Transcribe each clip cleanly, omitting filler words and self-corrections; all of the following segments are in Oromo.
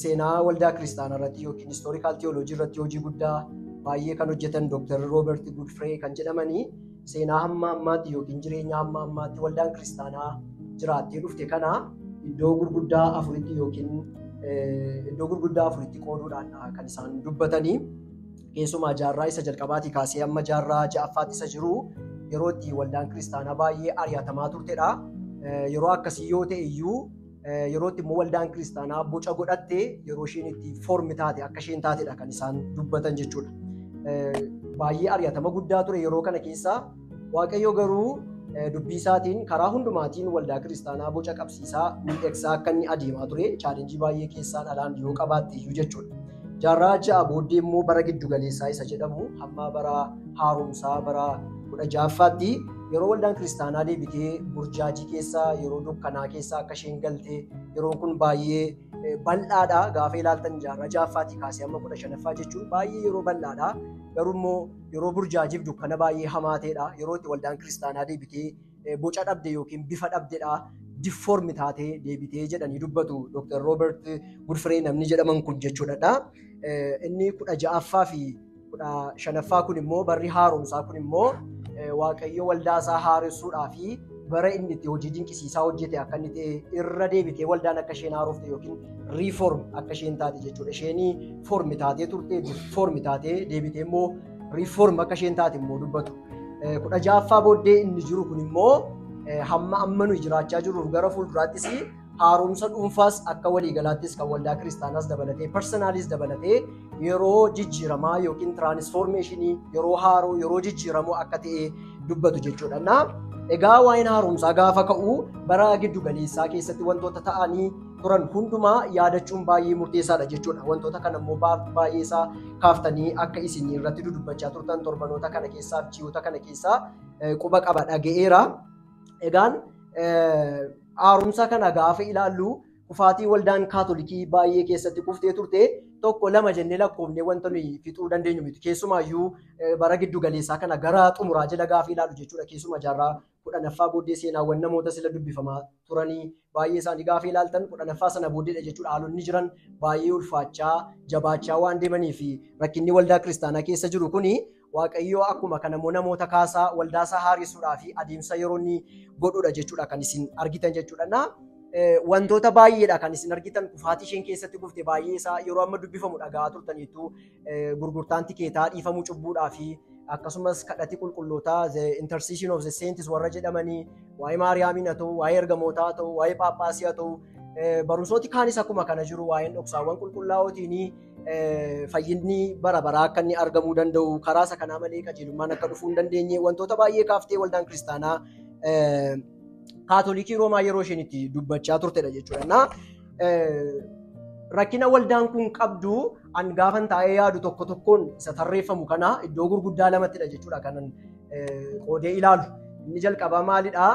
Seenaa waldaa kiristaanaa irratti yookiin historical theology irratti hojii guddaa baay'ee kan hojjetan Dr. Robert Godfrey kan jedhamanii seenaa hamma ammaatti yookiin jireenya hamma ammaatti waldaan kiristaanaa jiraattee dhufte kana iddoo gurguddaa afuritti yookiin iddoo gurguddaa afuritti qooduudhaan kan isaan dubbatanii. Keessumaa jaarraa isa jalqabaatii kaasee hamma jaarraa ja'affaatti isa jiru yeroo itti waldaan kiristaanaa baay'ee ari'atamaa turtedha. Yeroo akkasii yoo ta'e iyyuu yeroo itti immoo waldaan kiristaanaa boca godhatte yeroo isheen itti foormi taate akka isheen taatedha kan isaan dubbatan jechuudha. Baay'ee ari'atama guddaa ture yeroo kana keessa. Waaqayyo garuu dubbii isaatiin karaa hundumaatiin waldaa kiristaanaa boca qabsiisaa miidhagsaa akka inni adeemaa ture chaalenjii baay'ee keessaan alaan yoo qabaatte iyyuu jechuudha. Jaarraa ja'a booddee immoo bara giddugaleessaa isa jedhamu hamma bara haaromsaa bara 16ffaatti yeroo waldaan kiristaanaa deebitee burjaajii keessa yeroo dukkanaa keessa akka isheen galte yeroon kun baay'ee bal'aadha. Gaafa ilaaltan jaarraa ja'affaatii kaasee hamma 15ffaa jechuun baay'ee yeroo bal'aadha. Garuu immoo yeroo burjaajiif dukkana baay'ee hamaa ta'edha. Yeroo itti waldaan kiristaanaa deebitee boca dhabde yookiin bifa dhabdedha. Diffoormi taatee deebitee jedhanii dubbatu Dr. Robert Godfrey namni jedhaman kun jechuudha. Inni 16ffaa fi 15ffaa kun immoo barri haaromsaa kun immoo Waaqayyo waldaa isaa haaressuudhaa fi bara inni itti hojii dinqisiisaa hojjete akka inni ta'e irra deebitee waldaan akka isheen haarofte yookiin reform akka isheen taate jechuudha. Isheen formi taatee turte, formi taatee deebitee immoo reform akka isheen taate immoo dubbatu. 16ffaa booddee inni jiru kun immoo hamma amma nuyi jiraachaa jirruuf gara fuulduraattis haaromsa dhuunfaas akka waliigalaattis kan waldaa kiristaanaas dabalatee personaalis dabalatee yeroo jijjiiramaa yookiin tiraansfoormeeshinii yeroo haaroo yeroo jijjiiramoo akka ta'e dubbatu jechuudha. Egaa waa'een haaromsaa gaafa ka'u bara giddugaleessaa keessatti wantoota ta'anii turan hundumaa yaadachuun baay'ee murteessaadha jechuudha. Wantoota kana immoo baay'ee isaa kaaftanii akka isin irratti dudubbachaa turtan torbanoota kana keessaa fi ji'oota kana keessaa quba qaba dhaga'eera. Egaan haaromsa kana gaafa ilaallu kufaatii waldaan kaatolikii baay'ee keessatti kuftee turte tokko lama jennee lakkoofnee wanta nuyi fixuu dandeenyu miti. Keessumaayyuu bara giddugaleessaa kana gara xumuraa jala gaafa ilaallu jechuudha. Keessumaa jaarraa 10ffaa booddee seenaawwan namoota sila dubbifamaa turanii baay'ee isaanii gaafa ilaaltan 10ffaa sana booddeedha jechuudha. Haalonni jiran baay'ee ulfaachaa jabaachaa waan deemanii fi rakkinni waldaa kiristaanaa keessa jiru kuni Waaqayyo akkuma kana immoo namoota kaasaa waldaa isaa haaressuudhaa fi adeemsa yeroo inni godhudha jechuudha kan isin argitan jechuudha. Wantoota baay'eedha kan isin argitan kufaatii isheen keessatti kufte baay'ee isaa yeroo amma dubbifamu dhaga'aa turtaniitu gurgurtaan tikeetaa dhiifamuu cubbuudhaa fi akkasumas kadhati qulqullootaa the intercession of the saints warra jedhamanii waa'ee Maariyaamiin haa ta'u, waa'ee ergamootaa haa ta'u, waa'ee Phaaphaasii haa ta'u, barumsooti kaanis akkuma kana jiru waa'een dhoksaawwan qulqullaa'ootiin fayyinni bara baraa akka inni argamuu danda'u karaa isa kanaa malee qajeelummaan akka dhufuu hin dandeenye wantoota baay'ee kaaftee waldaan kiristaanaa kaatolikii Roomaa yeroo isheen itti dubbachaa turtedha jechuudha. Rakkina waldaan kun qabdu an gaafan taa'ee yaadu tokko tokkoon isa tarreeffamu kana iddoo gurguddaa lamattidha jechuudha kanan qoodee ilaalu. Inni jalqabaa maalidhaa?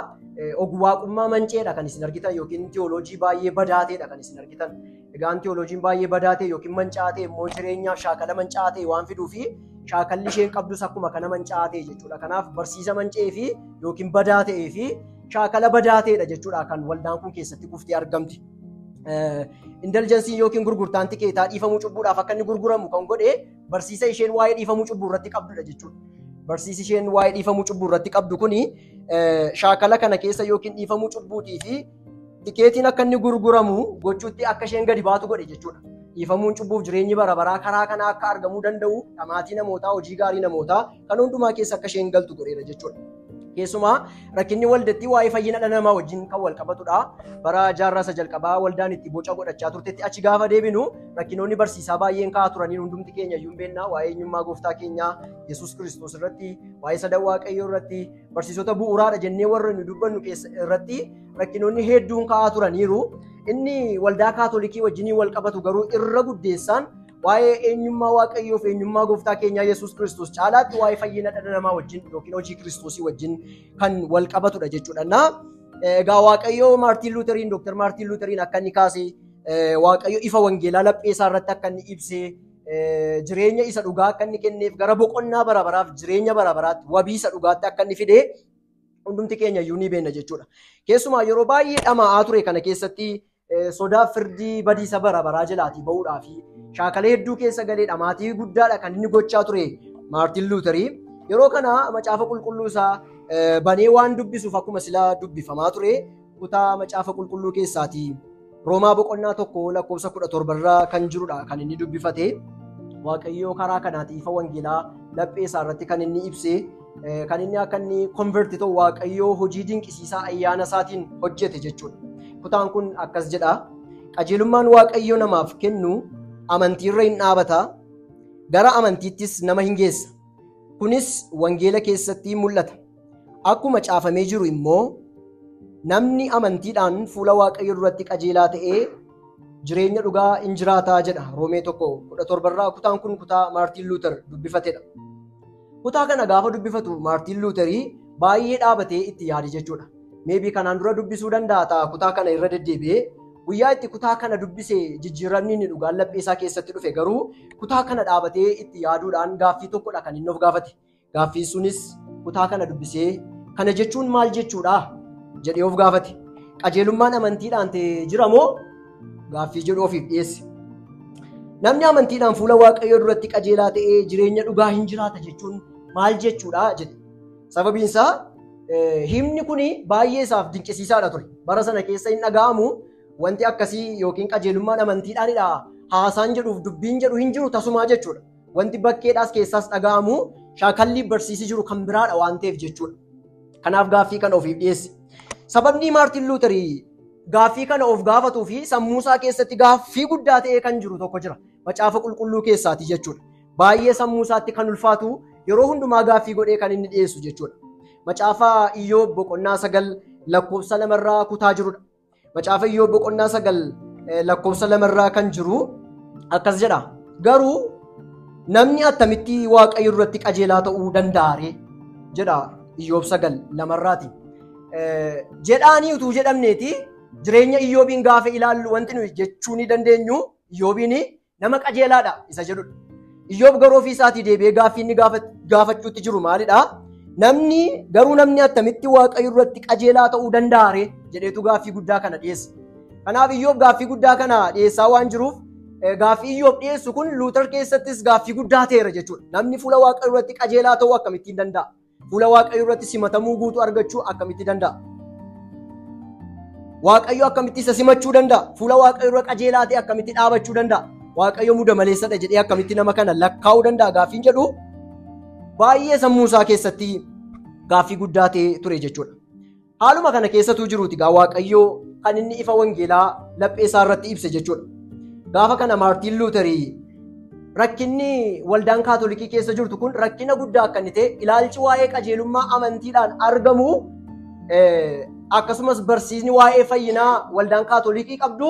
Ogwaaqummaa manceedha kan isin argitan yookiin tiyooloojii baay'ee badaa ta'edha kan isin argitan. Egaan tiyooloojiin baay'ee badaa ta'e yookiin manca'aa ta'e immoo jireenyaaf shaakala manca'aa ta'e waan fiduu fi shaakalli isheen qabdus akkuma kana manca'aa ta'e jechuudha. Kanaaf barsiisa manca'ee fi yookiin badaa ta'ee fi shaakala badaa ta'edha jechuudha kan waldaan kun keessatti kuftee argamti. Indulgensiin yookiin gurgurtaan tikeetaa dhiifamuu cubbuudhaaf akka inni gurguramu kan godhe barsiisa isheen waa'ee dhiifamuu cubbuu irratti qabdudha jechuudha. Barsiisi isheen waa'ee dhiifamuu cubbuu irratti qabdu kuni shaakala kana keessa yookiin dhiifamuu cubbuutii fi tikeetiin akka inni gurguramu gochuutti akka isheen gadi baatu godhe jechuudha. Dhiifamuun cubbuuf jireenyi bara baraa karaa kana akka argamuu danda'u dhamaatii namootaa, hojii gaarii namootaa kan hundumaa keessa akka isheen galtu godheera jechuudha. Keessumaa rakkinni waldattii waa'ee fayyina dhala namaa wajjin kan wal qabatudha. Bara jaarraa isa jalqabaa waldaan itti boca godhachaa turtetti achi gaafa deebinu rakkinoonni barsiisaa baay'een ka'aa turaniin hundumti keenya iyyuu hin beekna. Waa'ee eenyummaa gooftaa keenyaa Yesuus Kiristoos irratti, waa'ee sadan Waaqayyoo irratti, barsiisota bu'uuraadha jennee warra nu dubbannu keessa irratti rakkinoonni hedduun ka'aa turaniiru. Inni waldaa kaatolikii wajjin wal qabatu garuu irra guddeessaan waa'ee eenyummaa Waaqayyoo fi eenyummaa gooftaa keenyaa Yesuus Kiristoos caalaatti waa'ee fayyina dhala namaa wajjin yookiin hojii Kiristoosii wajjin kan wal qabatudha jechuudha. Egaa Waaqayyoo Maartiin Luuteriin, Dooktar Maartiin Luuteriin akka inni kaase Waaqayyo ifa wangeelaa laphee isaa irratti akka inni ibse jireenya isa dhugaa akka inni kenneef gara boqonnaa bara baraaf jireenya bara baraatti wabii isa dhugaatti akka inni fidee hundumti keenya iyyuu ni beekna jechuudha. Keessumaa yeroo baay'ee dhama'aa ture kana keessatti sodaa firdii badiisa bara baraa jalaatii ba'uudhaa fi shaakalee hedduu keessa galee dhamaatii guddaadha kan inni gochaa ture Maartin Luuterii. Yeroo kana macaafa qulqulluu isaa banee waan dubbisuuf akkuma silaa dubbifamaa ture kutaa macaafa qulqulluu keessaatii Roomaa boqonnaa 1 lakkoofsa 17 irraa kan jirudha kan inni dubbifate. Waaqayyoo karaa kanaatii ifa wangeelaa laphee isaa irratti kan inni ibse kan inni akka inni konverti ta'u Waaqayyoo hojii dinqisiisaa ayyaana isaatiin hojjete jechuudha. Kutaan kun akkas jedha. Qajeelummaan Waaqayyoo namaaf kennu amantiirra hin dhaabata, gara amantiittis nama hin geessa. Kunis wangeela keessatti mul'ata. Akkuma caafamee jiru immoo namni amantiidhaan fuula Waaqayyoo duratti qajeelaa ta'ee jireenya dhugaa hin jiraataa jedha. Roomee 1:17 irraa kutaan kun kutaa Maartin Luuter dubbifatedha. Kutaa kana gaafa dubbifatu Maartin Luuterii baay'ee dhaabatee itti yaade jechuudha. Meebii kanaan dura dubbisuu danda'a ta'a kutaa kana irra deddeebi'ee guyyaa itti kutaa kana dubbise jijjiiramni inni dhugaan laphee isaa keessatti dhufe garuu kutaa kana dhaabatee itti yaaduudhaan gaaffii tokkodha kan inni of gaafate. Gaaffiin sunis kutaa kana dubbisee kana jechuun maal jechuudha jedhee of gaafate. Qajeelummaan amantiidhaan ta'e jira moo gaaffii jedhu ofiif dhiyeesse. Namni amantiidhaan fuula Waaqayyoo duratti qajeelaa ta'ee jireenya dhugaa hin jiraata jechuun maal jechuudha jedhe. Sababiin isaa himni kun baay'ee isaaf dinqisiisaadha ture. Bara sana keessa hin dhaga'amu wanti akkasii yookiin qajeelummaan amantiidhaanidha haasaan jedhuuf dubbiin jedhu hin jiru tasumaa jechuudha. Wanti bakkeedhaas keessaas dhaga'amu shaakalli barsiisi jiru kan biraadha waan ta'eef jechuudha. Kanaaf gaaffii kana ofiif dhiyeesse. Sababni Maartin Luuterii gaaffii kana of gaafatuu fi sammuu isaa keessatti gaaffii guddaa ta'ee kan jiru tokko jira. Macaafa qulqulluu keessaati jechuudha. Baay'ee sammuu isaatti kan ulfaatu yeroo hundumaa gaaffii godhee kan inni dhiyeessu jechuudha. Macaafa Iyyoob boqonnaa 9 lakkoofsa 2 irraa kutaa jirudha. Macaafa Iyyoob boqonnaa 9 lakkoofsa 2 irraa kan jiru akkas jedha. Garuu namni attamitti Waaqayyo duratti qajeelaa ta'uu danda'a ree jedha Iyyoob 9:2 irraati. Jedhaanii utuu jedhamneeti jireenya Iyyoobiin gaafa ilaallu wanti nuyi jechuu ni dandeenyu Iyyoobiin nama qajeelaadha isa jedhudha. Iyyoob garuu ofii isaatii deebi'ee gaaffii inni gaafachuutti jiru maalidha? Namni attamitti Waaqayyo duratti qajeelaa ta'uu danda'a ree jedheetu gaaffii guddaa kana dhiyeessa. Kanaaf Iyyoob gaaffii guddaa kana dhiyeessaa waan jiruuf gaaffii Iyyoob dhiyeessu kun Luuter keessattis gaaffii guddaa ta'eera jechuudha. Namni fuula Waaqayyo duratti qajeelaa ta'uu akkamittiin danda'a? Fuula Waaqayyo duratti simatamuu guutuu argachuu akkamitti danda'a? Waaqayyo akkamitti isa simachuu danda'a? Fuula Waaqayyo dura qajeelaa ta'e akkamitti dhaabachuu danda'a? Waaqayyo muda maleessadha jedhee akkamitti nama kana lakkaa'uu danda'a gaaffiin jedhu baay'ee sammuu isaa keessatti gaaffii guddaa ta'e ture jechuudha. Haaluma kana keessatuu jiruuti gaa Waaqayyo kan inni ifa wangeelaa laphee isaa irratti ibse jechuudha. Gaafa kana Maartin Luuterii rakkinni waldaan kaatolikii keessa jirtu kun rakkina guddaa akka inni ta'e ilaalchi waa'ee qajeelummaa amantiidhaan argamu akkasumas barsiisni waa'ee fayyinaa waldaan kaatolikii qabdu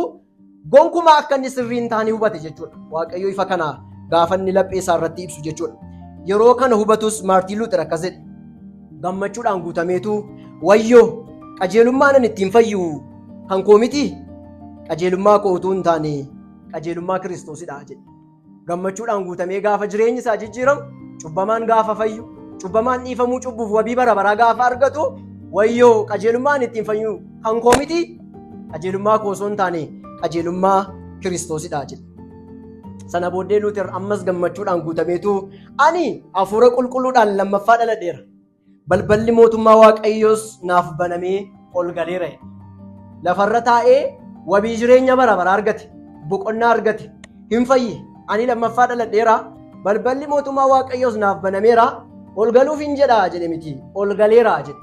gonkumaa akka inni sirrii hin taane hubate jechuudha. Waaqayyo ifa kana gaafa inni laphee isaa irratti ibsu jechuudha. Yeroo kana hubatus Maartin Luuter akkas jedhe. Gammachuudhaan guutameetu wayyoo qajeelummaan ani ittiin fayyu kan koo miti qajeelummaa koo utuu hin taane qajeelummaa Kiristoosidha jedhe. Gammachuudhaan guutamee gaafa jireenyi isaa jijjiiramu cubbamaan gaafa fayyu cubbamaan dhiifamuu cubbuuf wabii bara baraa gaafa argatu wayyoo qajeelummaan ittiin fayyu kan koo miti qajeelummaa koo osoo hin taane qajeelummaa Kiristoosidha jedhe. Sana booddee Luuter ammas gammachuudhaan guutameetu ani hafuura qulqulluudhaan lammaffaa dhaladheera. Balballi mootummaa Waaqayyoos naaf banamee ol galeera. Lafarra taa'ee wabii jireenya bara baraa argate, boqonnaa argate, hin fayye. Ani lammaffaa dhaladheera. Balballi mootummaa Waaqayyoos naaf banameera. Ol galuuf hin jedha jedhe miti, ol galeera jedhe.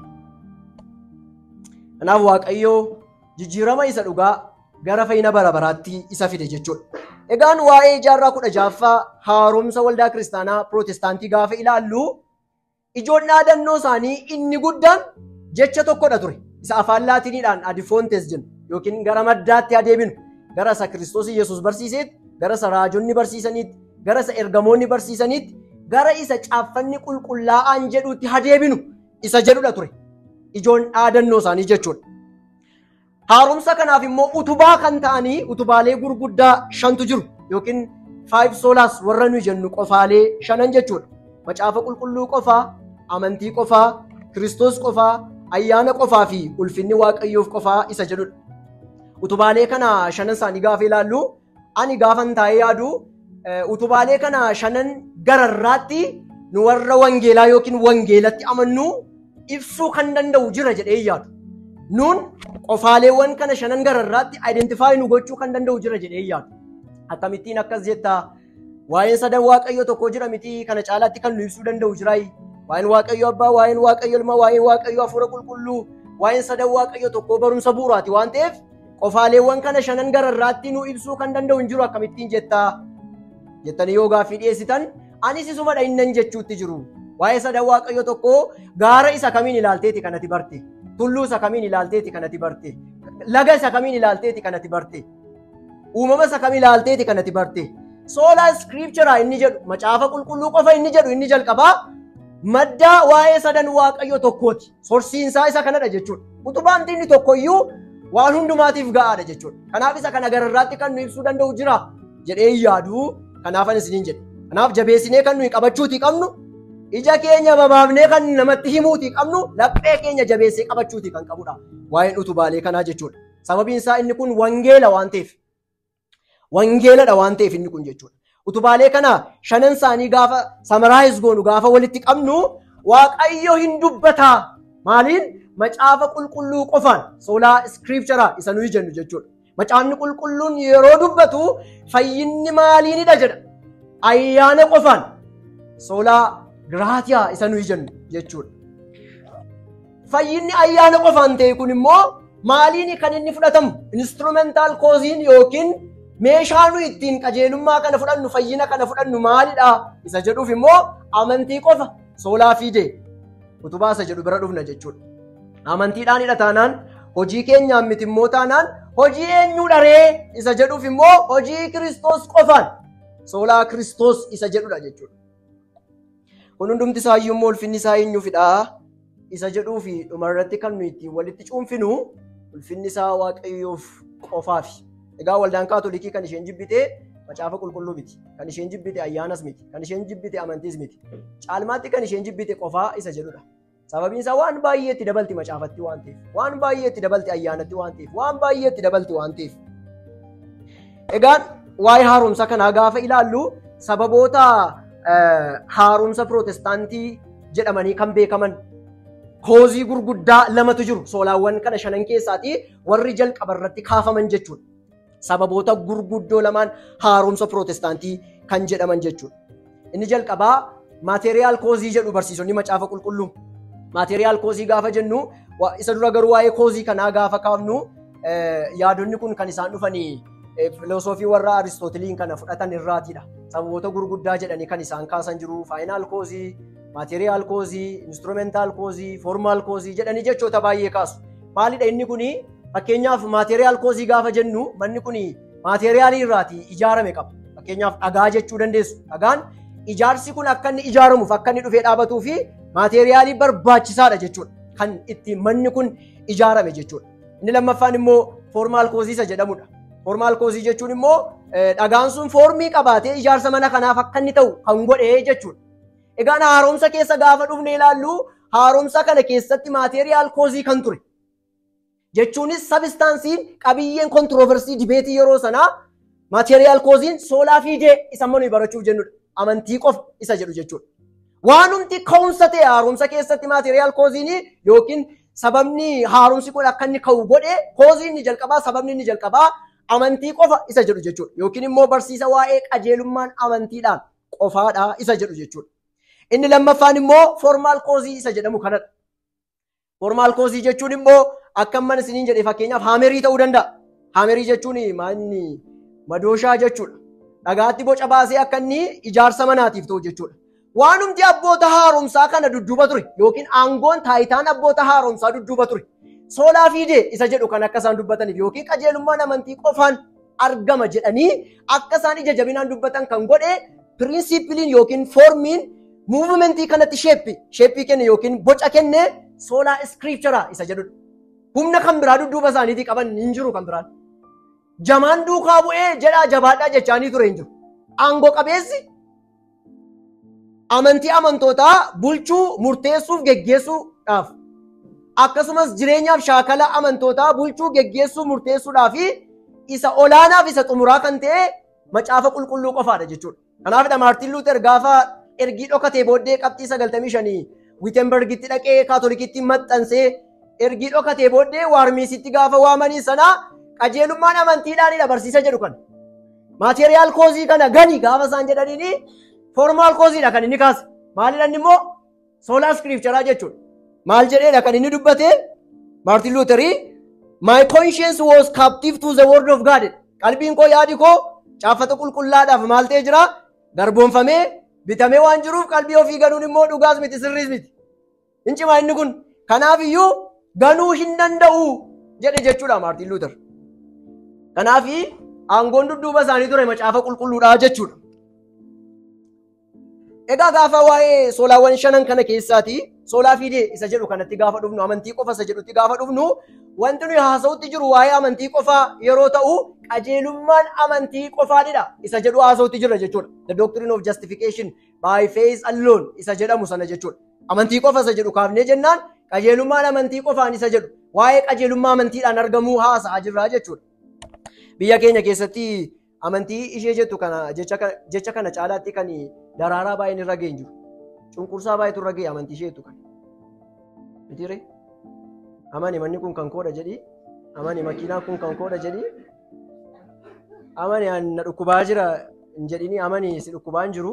Kanaaf Waaqayyoo jijjiirama isa dhugaa gara fayyina bara baraatti isa fide jechuudha. Egaan waa'ee jaarraa 16ffaa haaromsa waldaa kiristaanaa pirootestaantii gaafa ilaallu ijoon dhaadannoo isaanii inni guddaan jecha tokkodha ture. Isa afaan laatiniidhaan adifoontes jennu yookiin gara maddaatti adeeminu gara isa Kiristoos Yesuus barsiiseetti, gara isa raajonni barsiisaniitti, gara isa ergamoonni barsiisaniitti, gara isa caaffanni qulqullaa'aan jedhutti adeeminu isa jedhudha ture. Ijoon dhaadannoo isaanii jechuudha. Haaromsa kanaaf immoo utubaa kan ta'anii utubaalee gurguddaa 5tu jiru yookiin Five solas warra nuyi jennu qofaalee shanan jechuudha. Macaafa qulqulluu qofaa, amantii qofaa, Kiristoos qofaa, ayyaana qofaa fi ulfinni Waaqayyoof qofaa isa jedhudha. Utubaalee kana shanan isaanii gaafa ilaallu, ani gaafan taa'ee yaadu, utubaalee kana shanan gararraatti nu warra wangeelaa yookiin wangeelatti amannu ibsuu kan danda'u jira jedhee yaadu. Nuun qofaaleewwan kana shanan gararraatti identify nu gochuu kan danda'u jira jedhee yaadu. Akkamittiin akkas jettaa? Waa'een sadan Waaqayyo tokko jira miti, kana caalaatti kan nu ibsuu danda'u jiraayi. Waa'een Waaqayyo Abbaa, waa'een Waaqayyo Ilma, waa'een Waaqayyo Hafuura Qulqulluu, waa'een sadan Waaqayyo tokko barumsa bu'uuraati waan ta'eef qofaaleewwan kana shanan gararraatti nu ibsuu kan danda'u hin jiru akkamittiin jettaa? Jettanii yoo gaaffii dhiyeessitan, anis isumadha innan jechuutti jiru. Waa'ee sadan Waaqayyo tokko gaara isa kamiin ilaalteeti kanatti barte? Tulluu isa kamiin ilaalteeti kanatti barte? Laga isa kamiin ilaalteeti kanatti barte? Uumama isa kamiin ilaalteeti kanatti barte? Sola scriptura inni jedhu, macaafa qulqulluu qofa inni jedhu inni jalqabaa madda waa'ee sadan Waaqayyo tokkooti. Sourceiinsaa isa kanadha jechuudha. Utubaan inni tokkoyyuu waan hundumaatiif ga'aadha jechuudha. Kanaaf isa kana gararraatti kan nu ibsuu danda'u jira jedhee yaadu. Kanaaf ani isiniin jedhe. Kanaaf jabeessinee kan nuyi qabachuutii qabnu, ija keenya babaafnee kan namatti himuutii qabnu, laphee keenya jabeessee qabachuutii kan qabudha. Waa'een utubaalee kanaa jechuudha. Sababiin isaa inni kun wangeela waan ta'eef. Wangeeladha waan ta'eef inni kun jechuudha. Utubaalee kana shanan isaanii gaafa summarize goonu, gaafa walitti qabnu, Waaqayyo hin dubbataa. Maaliin? Macaafa qulqulluu qofaan, sola scriptura isa nuyi jennu jechuudha. Macaafni qulqulluun yeroo dubbatu fayyinni maaliinidha jedha. Ayyaana qofaan, sola gratia isa nuyi jennu jechuudha. Fayyinni ayyaana qofaan ta'e kun immoo maaliin kan inni fudhatamu? Instrumental causeiin yookiin meeshaa nuyi ittiin qajeelummaa kana fudhannu, fayyina kana fudhannu maalidha isa jedhuuf immoo amantii qofa, sola fide utubaa isa jedhu bira dhufna jechuudha. Amantiidhaanidha taanaan, hojii keenyaan miti immoo taanaan, hojii eenyuudha ree isa jedhuuf immoo hojii Kiristoos qofaan, sola Kiristoos isa jedhudha jechuudha. Kun hundumti isaayyuu immoo ulfinni isaa eenyuufidha isa jedhuu fi dhumarratti kan nuyi ittiin walitti cuunfinu ulfinni isaa Waaqayyoof qofaafi. Egaa waldaan Kaatolikii kan isheen jibbite macaafa qulqulluu miti. Kan isheen jibbite ayyaanas miti. Kan isheen jibbite amantiis miti. Caalmaatti kan isheen jibbite qofaa isa jedhudha. Sababiin isaa waan baay'ee itti dabalti macaafatti waan ta'eef, waan baay'ee itti dabalti ayyaanatti waan ta'eef, waan baay'ee itti dabalti waan ta'eef. Egaan waa'ee haaromsa kanaa gaafa ilaallu, sababoota haaromsa pirootestaantii jedhamanii kan beekaman causeii gurguddaa lamatu jiru. Solaawwan kana shanan keessaatii warri jalqaba irratti kaafaman jechuudha. Sababoota gurguddoo lamaan haaromsa pirootestaantii kan jedhaman jechuudha. Inni jalqabaa material causeii jedhu barsiisonni macaafa qulqulluu. Material causeii gaafa jennu, isa dura garuu waa'ee causeii kanaa gaafa kaafnu, yaadonni kun kan isaan dhufanii filosoofii warra Aristootiliin kana fudhatan irraatidha. Sababoota gurguddaa jedhanii kan isaan kaasan jiru. Final causeii, material causeii, instrumental causeii, formal causeii jedhanii jechoota baay'ee kaasu. Maalidha inni kuni? Fakkeenyaaf material causeii gaafa jennu, manni kuni materialii irraati ijaarame qaba. Fakkeenyaaf dhagaa jechuu dandeessu. Dhagaan ijaarsi kun akka inni ijaaramuuf, akka inni dhufee dhaabatuu fi materialii barbaachisaadha jechuudha. Kan itti manni kun ijaarame jechuudha. Inni lammaffaan immoo formal causeii isa jedhamudha. Formal causeii jechuun immoo dhagaan sun formii qabaatee ijaarsa mana kanaaf akka inni ta'u kan godhe jechuudha. Egaan haaromsa keessa gaafa dhufne ilaallu, haaromsa kana keessatti material causeii kan ture. Jechuunis substanceiin, qabiyyeen controversy debateii yeroo sanaa material causeiin sola fide isa nuyi barachuuf jennudha. Amantii qofa isa jedhu jechuudha. Waanumti ka'umsa ta'e haaromsa keessatti material causeiin yookiin sababni haaromsi kun akka inni ka'u godhe, causeiin inni jalqabaa, sababni inni jalqabaa amantii qofa isa jedhu jechuudha. Yookiin immoo barsiisa waa'ee qajeelummaan amantiidhaan qofaadha isa jedhu jechuudha. Inni lammaffaan immoo formal causeii isa jedhamu kanadha. Formal causeii jechuun immoo akka amman isiniin jedhe, fakkeenyaaf hammerii ta'uu danda'a. Hammerii jechuun maanni madooshaa jechuudha. Dhagaatti boca baasee akka inni ijaarsa manaatiif ta'u jechuudha. Waanumti abboota haaromsaa kana dudduuba ture yookiin aangoon taayitaan abboota haaromsaa dudduuba ture, sola fide isa jedhu kan akka isaan dubbataniif yookiin qajeelummaan amantii qofaan argama jedhanii akka isaan ija jabinaan dubbatan kan godhe, principleiin yookiin formiin movementii kanatti shapeii kenne yookiin boca kenne sola scriptura isa jedhudha. Humna kan biraa dudduuba isaaniitii qaban hin jiru kan biraan. Jamaan duukaa bu'ee jedhaa jabaadhaa jechaanii ture hin jiru. Aangoo qabeessi amantii amantootaa bulchuu, murteessuuf, geggeessuudhaaf akkasumas jireenyaaf shaakala amantootaa bulchuu, geggeessuu, murteessuudhaaf isa olaanaaf isa xumuraa kan ta'e macaafa qulqulluu qofaadha jechuudha. Kanaafidha Maartin Luuter gaafa ergii dhokatee booddee qabxii 95 Wittenbergitti dhaqee Kaatolikitti maxxansee ergii dhokatee booddee Waarmiisitti gaafa waamanii sana qajeelummaan amantiidhaanidha barsiisa jedhu kana. Material cause kana gani gaafa isaan jedhaniini formal causeidha kan inni kaase. Maalidha inni immoo sola scriptura jechuudha. Maal jedheedha kan inni dubbate Maartin Luuterii, "My conscience was captive to the word of God." Qalbiin koo, yaadi koo caaffata qulqullaadhaaf maal ta'ee jira? Garboonfamee bitamee waan jiruuf qalbii ofii ganuun immoo dhugaas miti, sirriis miti. Hin cimaa inni kun. Kanaaf iyyuu ganuu hin danda'u jedhe jechuudha Maartin Luuter. Kanaaf aangoon dudduuba isaanii ture macaafa qulqulluudha jechuudha. Egaa gaafa waa'ee soolaawwan shanan kana keessaati sola fide isa jedhu kanatti gaafa dhufnu, amantii qofa isa jedhutti gaafa dhufnu, wanti nuyi haasa'utti jiru waa'ee amantii qofaa yeroo ta'u qajeelummaan amantii qofaadha isa jedhu haasa'utti jirra jechuudha. The doctrine of justification by faith alone isa jedhamu sana jechuudha. Amantii qofa isa jedhu kaafnee jennaan qajeelummaan amantii qofaan isa jedhu waa'ee qajeelummaa amantiidhaan argamuu haasa'aa jirra jechuudha. Biyya keenya keessatti amantii ishee jettu kana jecha kana caalaatti kan daraaraa baay'een irra ga'e hin jiru. Cunqursaa baay'eetu irra ga'e amantii ishee jettu kana. Mitiiree? Amani manni kun kan koodha jedhii. Amani makiinaan kun kan koodha jedhii. Amani na dhukkubaa jira hin jedhini, amani si dhukkubaa hin jiru.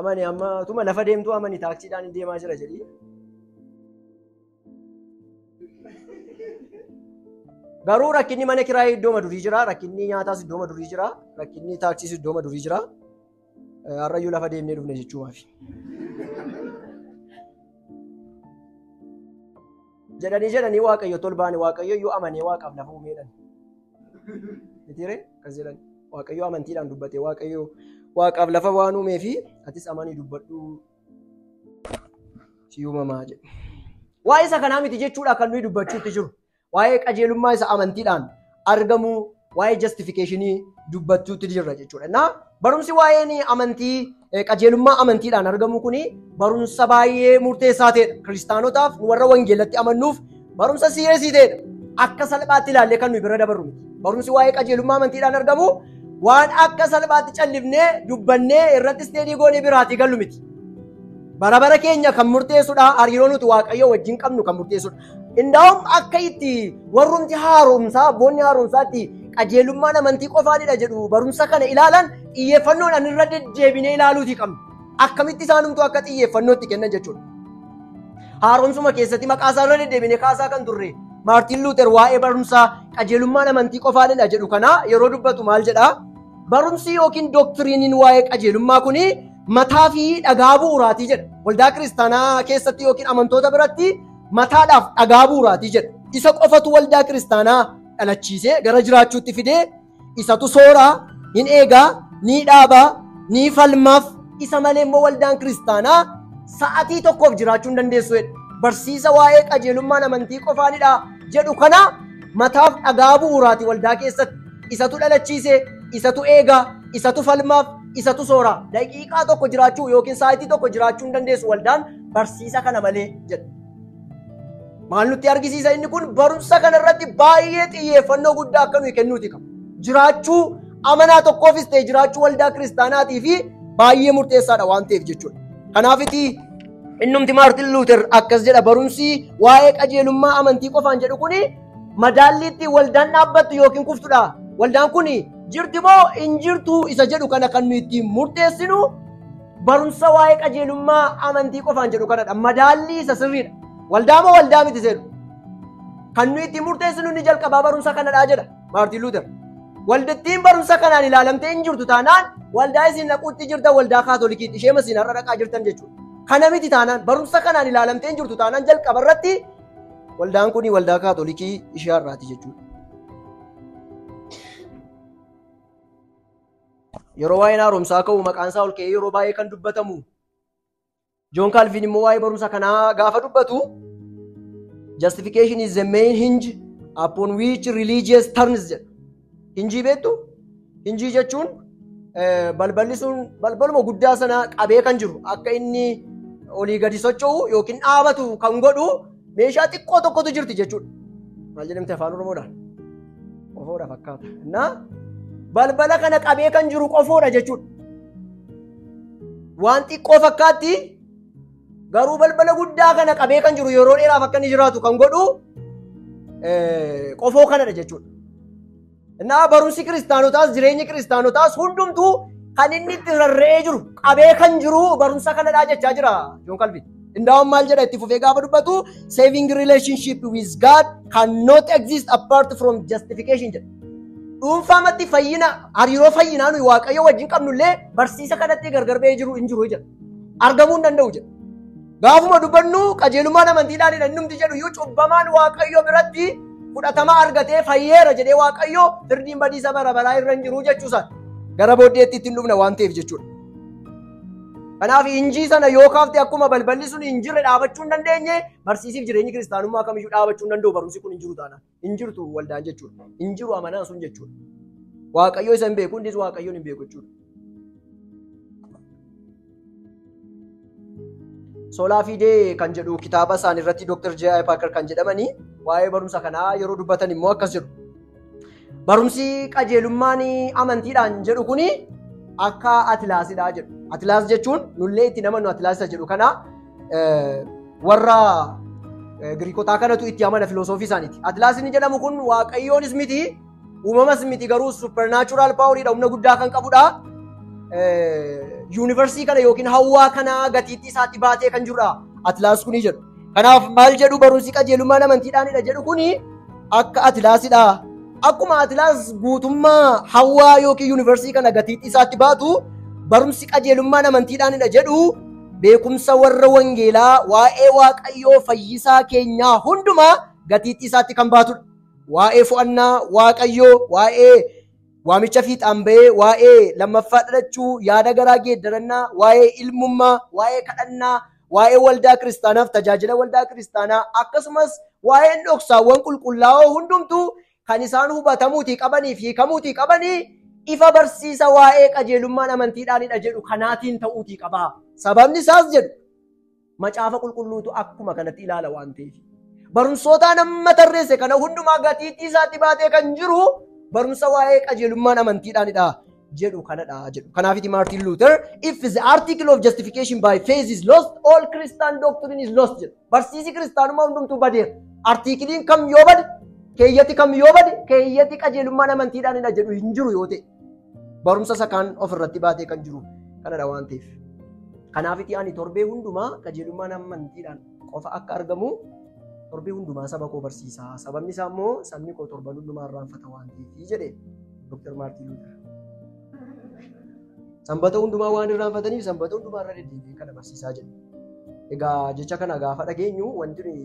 Amani amma tuma lafa deemtu amani taaksiidhaan hin deemaa jira jedhii. Garuu rakkinni mana kiraayii iddoo durii jira, rakkinni nyaataas iddoo durii jira, rakkinni taaksiis iddoo durii jira. Har'ayyuu lafa deemnee dhufne jechuumaaf. Jedhanii jedhanii Waaqayyo tolbaane, Waaqayyo iyyuu amanee Waaqaaf lafa uumeedhaan. Mitiiree akkas jedhan, Waaqayyo amantiidhaan dubbate, Waaqayyo Waaqaaf lafa waan uumee fi atis amanii dubbadhu si uumamaa jedhu. Waa'ee isa kanaa miti jechuudha kan nuyi dubbachuutti jiru. Waa'ee qajeelummaa isa amantiidhaan argamu, waa'ee justificationii dubbachuutti jirra jechuudha. Na barumsi waa'een amantii qajeelummaa amantiidhaan argamu kuni barumsa baay'ee murteessaa ta'edha. Kiristaanotaaf, nu warra wangeelatti amannuuf barumsa serious ta'edha. Akka salphaatti ilaallee kan nuyi bira dabarru miti. Barumsi waa'ee qajeelummaa amantiidhaan argamu waan akka salphaatti callifnee dubbannee irratti study goonee biraatii gallu miti. Bara bara keenya kan murteessudha. Hariiroo nuti Waaqayyoo wajjin qabnu kan murteessudha. Indaa'um akka itti warrumti haaromsaa, abboonni haaromsaatti qajeelummaan amantii qofaanidha jedhu barumsa kana ilaalan xiyyeeffannoodhaan irra deddeebinee ilaaluutii qabna. Akkamitti isaanumtuu akka xiyyeeffannootti kennan jechuudha. Haaromsuma keessatti maqaa isaa irra deddeebinee kaasaa kan turre Maartiin Luuter waa'ee barumsaa qajeelummaan amantii qofaanidha jedhu kana yeroo dubbatu maal jedhaa? Barumsi yookiin doktiriiniin waa'ee qajeelummaa kuni mataa fi dhagaa bu'uuraatii jedha. Waldaa kiristaanaa keessatti yookiin amantoota biratti mataadhaaf dhagaa bu'uuraatii jedha. Isa qofatu waldaa kiristaanaa dhalachiisee gara jiraachuutti fidee, isatu sooraa, hin eegaa, ni dhaabaa, ni falmaaf. Isa malee immoo waldaan kiristaanaa sa'atii tokkoof jiraachuu hin dandeessu jedha. Barsiisa waa'ee qajeelummaan amantii qofaanidha jedhu kana mataaf dhagaa bu'uuraati waldaa keessatti. Isatu dhalachiise, isatu eegaa, isatu falmaaf, isatu sooraa. Daqiiqaa tokko jiraachuu yookiin sa'atii tokko jiraachuu hin dandeessu waldaan barsiisa kana malee jedha. Maal nutti argisiisa inni kun? Barumsa kana irratti baay'ee xiyyeeffannoo guddaa akka nuyi kennuuti qabu. Jiraachuu amanaa tokkoofis ta'e jiraachuu waldaa kiristaanaatii fi baay'ee murteessaadha waan ta'eef jechuudha. Kanaafiti innumti Maartin Luuter akkas jedha: barumsi waa'ee qajeelummaa amantii qofaan jedhu kuni madaalliitti waldaan dhaabbattu yookiin kuftudha. Waldaan kun jirti moo hin jirtu isa jedhu kana kan nuyi ittiin murteessinu barumsa waa'ee qajeelummaa amantii qofaan jedhu kanadha. Madaallii isa sirriidha. Waldaa moo waldaa miti seenu. Kan nuyi ittiin murteessinu inni jalqabaa barumsa kanadha jedha Maartin Luuter. Waldittiin barumsa kanaan ilaalamtee hin jirtu taanaan waldaa isin dhaquutti jirtan waldaa Kaatolikiitti ishee isin har'a dhaqaa jirtan jechuudha. Kana miti taanaan, barumsa kanaan ilaalamtee hin jirtu taanaan, jalqaba irratti waldaan kun waldaa Kaatolikii ishee har'aati jechuudha. Yeroo waa'een haaromsaa ka'u maqaan isaa ol ka'ee yeroo baay'ee kan dubbatamu Joon Kaalvin immoo waa'ee barumsa kanaa gaafa dubbatu, "Justification is the main hinge upon which religious turns" jedha. Hinge beektu? Hinge jechuun Balballi sun balbaluma guddaa sana qabee kan jiru akka inni olii gadi socho'u yookiin dhaabatu kan godhu meeshaa xiqqoo tokkotu jirti jechuudha. Maal jedhamti afaan Oromoodhaan? Qofoodha fakkaata. Na balbala kana qabee kan jiru qofoodha jechuudha. Waan xiqqoo fakkaatti garuu balbala guddaa kana qabee kan jiru yeroo dheeraaf akka inni jiraatu kan godhu qofoo kanadha jechuudha. Innaa barumsi kiristaanotaas jireenyi kiristaanotaas hundumtuu kan inni itti rarra'ee jiru qabee kan jiru barumsa kanadhaa jechaa jira Joon Kalvin. Indaawwan maal jedha itti fufee gaafa dubbatu saving relationship with God cannot exist apart from justification jedha. Dhuunfaamatti fayyina hariiroo fayyinaa nuyi Waaqayyo wajjin qabnullee barsiisa kanatti gargar ba'ee jiru hin jiru jedha. Argamuu hin danda'u jedha. Gaafuma dubbannu qajeelummaan amantiidhaanidha innumti jedhu iyyuu cubbamaan Waaqayyo biratti fudhatama argatee fayyeera jedhee Waaqayyo firdiin badiisa bara baraa irra hin jiru jechuusaa. Gara booddeetti ittiin dhufna waan ta'eef jechuudha. Kanaaf injii sana yoo kaafte akkuma balballi sun hin jirre dhaabachuu hin dandeenye barsiisiif jireenyi kiristaanummaa kamiyyuu dhaabachuu hin danda'u barumsi kun hin jiru taanaan. Hin jirtu waldaan jechuudha. Hin jiru amanaan sun jechuudha. Waaqayyo isa hin beeku hundis Waaqayyoon hin beeku jechuudha. Sola Fide kan jedhu kitaaba isaan irratti Dr. J.I. Packer kan jedhamanii waa'ee barumsa kanaa yeroo dubbatan immoo akkas jedhu. Barumsi qajeelummaan amantiidhaan jedhu kuni akka atilaasidha jedhu. Atilaas jechuun nullee itti namannu atilaasisa jedhu kana warra Giriikotaa kanatu itti amana filosoofii isaaniiti. Atilaas inni jedhamu kun Waaqayyoonis miti uumamas miti garuu supernatural poweriidha humna guddaa kan qabudha. Yuunivarsii kana yookiin hawwaa kana gatiittii isaatti baatee kan jirudha. Atilaas kuni jedhu. Kanaaf maal jedhu barumsi qajeelummaan amantiidhaanidha jedhu kuni akka atilaasidha. Akkuma atilaas guutummaa hawwaa yookiin yuunivarsii kana gatiittii isaatti baatu barumsi qajeelummaan amantiidhaanidha jedhu beekumsa warra wangeelaa waa'ee Waaqayyoo fayyisaa keenyaa hundumaa gatiittii isaatti kan baatudha. Waa'ee fo'annaa Waaqayyoo, waa'ee waamicha fiixaan ba'ee, waa'ee lammaffaa dhalachuu, yaada garaa geeddarannaa, waa'ee ilmummaa, waa'ee kadhannaa, waa'ee waldaa kiristaanaaf tajaajila waldaa kiristaanaa akkasumas waa'een dhoksaawwan qulqullaa'oo hundumtuu kan isaan hubatamuutii qabanii fi hiikamuutii qabanii ifa barsiisa waa'ee qajeelummaan amantiidhaanidha jedhu kanaatiin ta'uutii qaba. Sababni isaas jedhu macaafa qulqulluutu akkuma kanatti ilaala waan ta'eef. Barumsootaan amma tarreesse kana hundumaa gatiittii isaatti baatee kan jiru barumsa waa'ee qajeelummaan amantiidhaanidha jedhu kanadha jedhu. Kanaafiti Martin Luther if the article of justification by faith is lost all Christian doctrine is lost jedhu. Barsiisi kiristaanummaa hundumtuu badeera. Artiikiliin kam yoo bade keeyyati kam yoo bade keeyyati qajeelummaan amantiidhaanidha jedhu hin jiru yoo ta'e. Barumsa isa kaan ofirratti baatee kan jiru kanadha waan ta'eef. Kanaafiti ani torbee hundumaa qajeelummaan amantiidhaan qofa akka argamu torbee hundumaa saba koo barsiisa. Sababni isaa immoo sabni koo torban hundumaa irraanfata waan ta'eef jedhe Dr. Martin Luther. Sanbata hundumaa waan irraanfataniif sanbata hundumaa irra deddeebi'ee kana barsiisaa jedhe. Egaa jecha kana gaafa dhageenyu wanti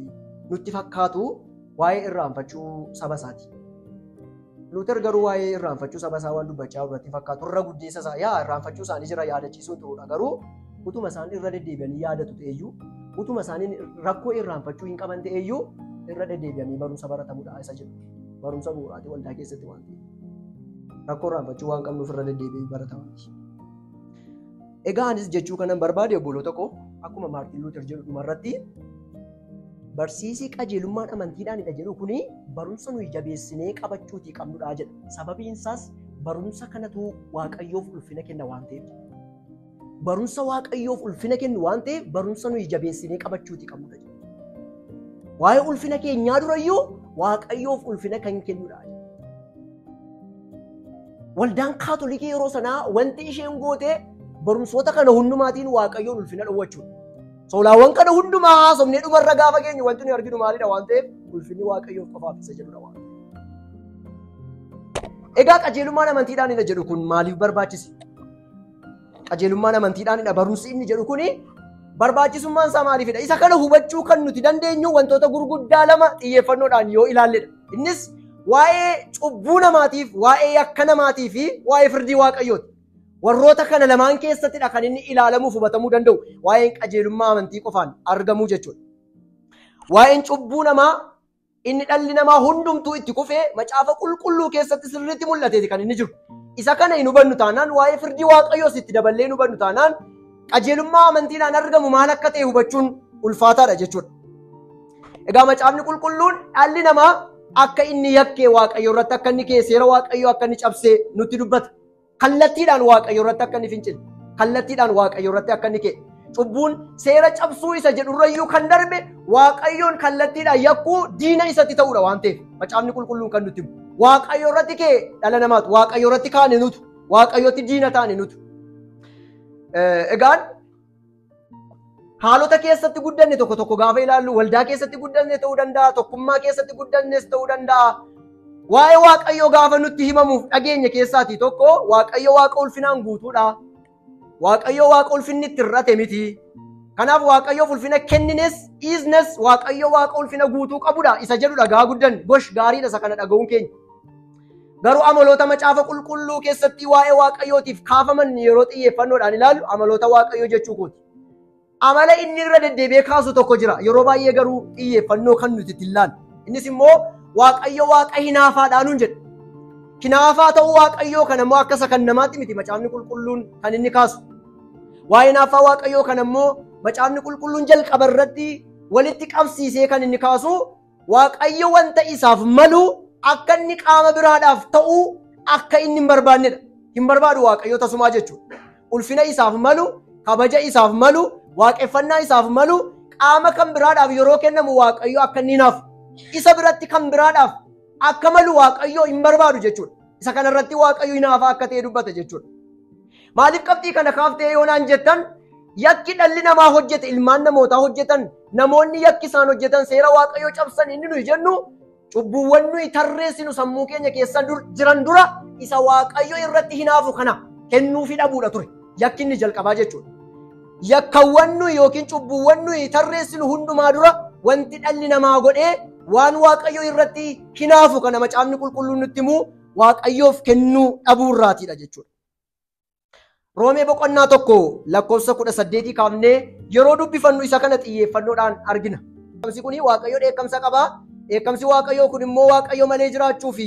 nutti fakkaatu waa'ee irraanfachuu saba isaati. Luther garuu waa'ee irraanfachuu saba isaa waan dubbachaa irratti fakkaatu irra guddeessa isaa yaa irraanfachuu isaanii jira yaadachiisuun ta'uudha garuu utuma isaan irra deddeebi'anii yaadatu ta'eyyuu utuma isaaniin rakkoo irraanfachuu hin qaban ta'eyyuu irra deddeebi'anii barumsa baratamudha isa jedhu. Barumsa bu'uuraati waldaa keessatti waan ta'eef. Rakkoo irraanfachuu waan qabnuuf irra deddeebi'ee baratamaati. Egaa anis jechuu kanan barbaade obboloota koo akkuma Martin Luther jedhu dhumarratti barsiisii qajeelummaan amantiidhaanidha jedhu kuni barumsa nuyi jabeessinee qabachuutii qabnudha jedha. Sababiin isaas barumsa kanatu Waaqayyoof ulfina kenna waan ta'eef. Barumsa Waaqayyoof ulfina kennu waan ta'eef barumsa nuyi jabeessinee qabachuutii qabnudha jedha. Waa'ee ulfina keenyaa durayyuu Waaqayyoof ulfina kan kennudha jedha. Waldaan Kaatolikii yeroo sanaa wanti isheen goote barumsoota kana hundumaatiin Waaqayyoon ulfina dhowwachuudha. Soolaawwan kana hundumaa haasofnee dhumarra gaafa geenyu wanti nuyi arginu maalidha waan ta'eef ulfinni Waaqayyoof qofaaf isa jedhudha waan ta'eef. Egaa qajeelummaan amantiidhaanidha jedhu kun maaliif barbaachise? Qajeelummaan amantiidhaanidha barumsi inni jedhu kuni barbaachisummaan isaa maaliifidha? Isa kana hubachuu kan nuti dandeenyu wantoota gurguddaa lama xiyyeeffannoodhaan yoo ilaalledha. Innis waa'ee cubbuu namaatiif, waa'ee yakka namaatii fi waa'ee firdii Waaqayyooti. Warroota kana lamaan keessattidha kan inni ilaalamuuf hubatamuu danda'u. Waa'een qajeelummaa amantii qofaan argamuu jechuudha. Waa'een cubbuu namaa inni dhalli namaa hundumtuu itti kufee macaafa qulqulluu keessatti sirriitti mul'ateeti kan inni jiru. Isa kana hin hubannu taanaan, waa'ee firdii Waaqayyoos itti daballee hin hubannu taanaan, qajeelummaa amantiidhaan argamu maal akka ta'e hubachuun ulfaataadha jechuudha. Egaa macaafni qulqulluun dhalli namaa akka inni yakkee Waaqayyo irratti akka inni ka'e, seera Waaqayyoo akka inni cabsee nutti dubbata. Kallattiidhaan Waaqayyo irratti akka inni fincile, kallattiidhaan Waaqayyo irratti akka inni ka'e. Cubbuun seera cabsuu isa jedhurrayyuu kan darbe Waaqayyoon kallattiidhaan yakkuu diina isatti ta'uudha waan ta'eef macaafni qulqulluun kan nutti himu. Waaqayyo irratti ka'e dhala namaatu, Waaqayyo irratti kaane nutu, Waaqayyotti diina taane nutu. Egaan haalota keessatti guddanne tokko tokko gaafa ilaallu, waldaa keessatti guddanne ta'uu danda'a, tokkummaa keessatti guddannes ta'uu danda'a. Waa'ee Waaqayyoo gaafa nutti himamuuf dhageenya keessaatii tokko Waaqayyo Waaqa ulfinaan guutuudha. Waaqayyo Waaqa ulfinni itti hir'ate miti. Kanaaf Waaqayyoof ulfina kennines dhiisnes Waaqayyo Waaqa ulfina guutuu qabudha isa jedhu dhagaa guddan gosh gaariidha isa kana dhaga'uun keenya. Garuu amaloota macaafa qulqulluu keessatti waa'ee Waaqayyootiif kaafaman yeroo xiyyeeffannoodhaan ilaallu amaloota Waaqayyoo jechuu kooti. Amala inni irra deddeebi'ee kaasu tokko jira. Yeroo baay'ee garuu xiyyeeffannoo kan nuti itti ilaallu. Innis immoo Waaqayyo Waaqa hinaafaadhaa nuun jedha. Hinaafaa ta'uu Waaqayyoo kana immoo akka isa kan namaatti miti macaafni qulqulluun kan inni kaasu. Waa'ee hinaafaa Waaqayyoo kana immoo macaafni qulqulluun jalqaba irratti walitti qabsiisee kan inni kaasu Waaqayyo wanta isaaf malu akka inni qaama biraadhaaf ta'uu akka inni hin barbaannedha. Hin barbaadu Waaqayyo tasumaa jechuudha. Ulfina isaaf malu, kabaja isaaf malu, waaqeffannaa isaaf malu qaama kan biraadhaaf yeroo kennamu Waaqayyo akka inni hinaafu. Isa biratti kan biraadhaaf akka malu Waaqayyo hin barbaadu jechuudha. Isa kanarratti Waaqayyo hinaafaa akka ta'e dubbata jechuudha. Maaliif qabxii kana kaaftee yoo naan jettan, yakki dhalli namaa hojjete, ilmaan namootaa hojjetan, namoonni yakki isaan hojjetan seera Waaqayyoo cabsan inni nuyi jennu cubbuuwwan nuyi tarreessinu sammuu keenya keessa jiran dura isa Waaqayyo irratti hinaafu kana kennuufi dhabuudha ture. Yakki inni jalqabaa jechuudha. Yakkawwan nuyi yookiin cubbuuwwan nuyi tarreessinu hundumaa dura wanti dhalli namaa godhee waan Waaqayyo irratti hinaafu kana macaafni qulqulluun nutti himu Waaqayyoof kennuu dhabuurraatiidha jechuudha. Roomee boqonnaa 1 lakkoofsa 18 kaafnee yeroo dubbifannu isa kana xiyyeeffannoodhaan argina. Dheekkamsi kun Waaqayyo dheekkamsa qaba. Dheekkamsi Waaqayyoo kun immoo Waaqayyo malee jiraachuu fi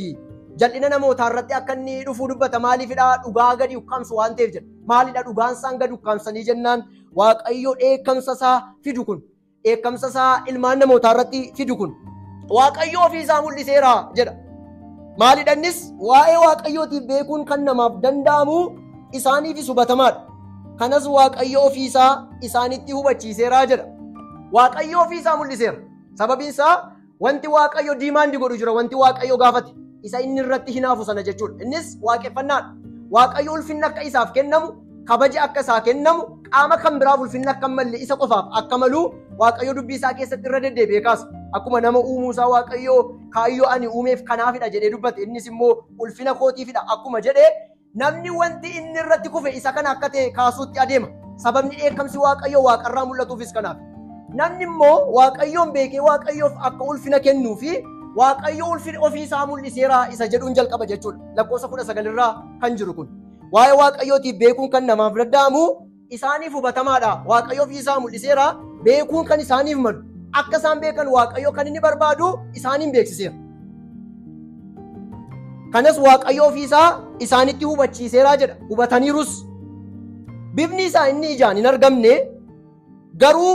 jal'ina namootaa irratti akka inni dhufuu dubbata. Maaliifidha? Dhugaa gadi ukkaamsu waan ta'eef jedha. Maalidha dhugaan isaan gadi ukkaamsanii jennaan Waaqayyo dheekkamsa isaa fidu kun, dheekkamsa isaa ilmaan namootaa irratti fidu kun Waaqayyo ofii isaa mul'iseera jedha. Maalidha innis? Waa'ee Waaqayyootiif beekuun kan namaaf danda'amu isaaniifis hubatamaadha. Kanas Waaqayyo ofii isaa isaanitti hubachiiseera jedha. Waaqayyo ofii isaa mul'iseera. Sababiin isaa wanti Waaqayyo diimaandi godhu jira, wanti Waaqayyo gaafate isa inni irratti hinaafu sana jechuudha. Innis waaqeffannaadha. Waaqayyo ulfinni akka isaaf kennamu, kabaja akka isaa kennamu, qaama kan biraaf ulfinni akka hin malle isa qofaaf akka malu Waaqayyo dubbii isaa keessatti irra deddeebi'ee kaasa. Akkuma nama uumuu isaa Waaqayyo kaayyoo ani uumeef kanaafidha jedhee dubbate, innis immoo ulfina kootiifidha akkuma jedhee namni wanti inni irratti kufe isa kana akka ta'e kaasuutti adeema. Sababni dheekkamsi Waaqayyo waaqarraa mul'atuufis kanaaf. Namni immoo Waaqayyoon beekee Waaqayyoof akka ulfina kennuu fi Waaqayyo ulfina ofii isaa mul'iseera isa jedhuun jalqaba jechuudha. Lakkoofsa 19 irraa kan jiru kun. Waa'ee Waaqayyootiif beekuun kan namaaf danda'amu isaaniif hubatamaadha. Waaqayyo ofii isaa mul'iseera, beekuun kan isaaniif malu. Akka isaan beekan Waaqayyo kan inni barbaadu isaaniin beeksiseera. Kanas Waaqayyo ofii isaa isaanitti hubachiiseera jedha. Hubataniirus. Bifni isaa inni ijaan hin argamne garuu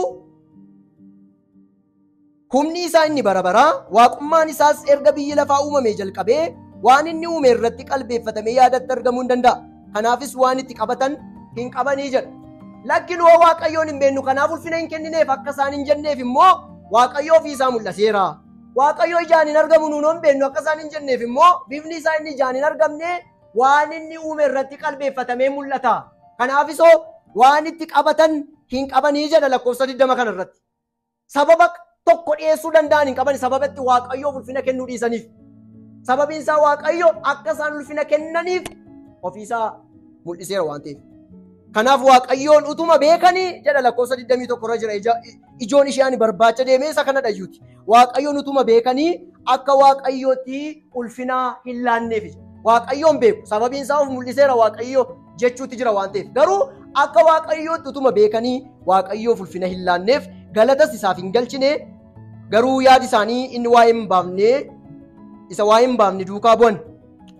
humni isaa inni bara baraa, waaqummaan isaas erga biyyi lafaa uumamee jalqabee waan inni uume irratti qalbeeffatamee yaadatti argamuu hin danda'a. Kanaafis waan itti qabatan hin qabanii jedha. Lakki nu Waaqayyoon hin beeknu kanaaf ulfina hin kennineef akka isaan hin jenneef immoo Waaqayyo ofii isaa mul'iseera. Waaqayyo ijaan hin argamu nuun hin beeknu akka isaan hin jenneef immoo bifni isaa inni ijaan hin argamne waan inni uume irratti qalbeeffatamee mul'ata. Kanaafisoo waan itti qabatan hin qabanii jedha lakkoofsa 20 kanarratti. Sababa tokko dhiyeessuu danda'an hin qaban sababa itti Waaqayyoof ulfina kennuu dhiisaniif. Sababiin isaa Waaqayyo akka isaan ulfina kennaniif ofiisaa mul'iseera waan ta'eef. Kanaaf Waaqayyoon utuma beekanii jedha lakkoofsa 21 irra jira. Ijoon ishee ani barbaacha deemee isa kana dhayyuuti. Waaqayyoon utuma beekanii akka Waaqayyootti ulfina hin laanneef. Waaqayyoon beeku. Sababiin isaa of mul'iseera Waaqayyo jechuutti jira waan ta'eef. Garuu akka Waaqayyootti utuma beekanii Waaqayyoof ulfina hin laanneef galatas isaaf hin galchine garuu yaadi isaanii inni waa'ee hin baafne isa waa'ee hin baafne duukaa bu'an.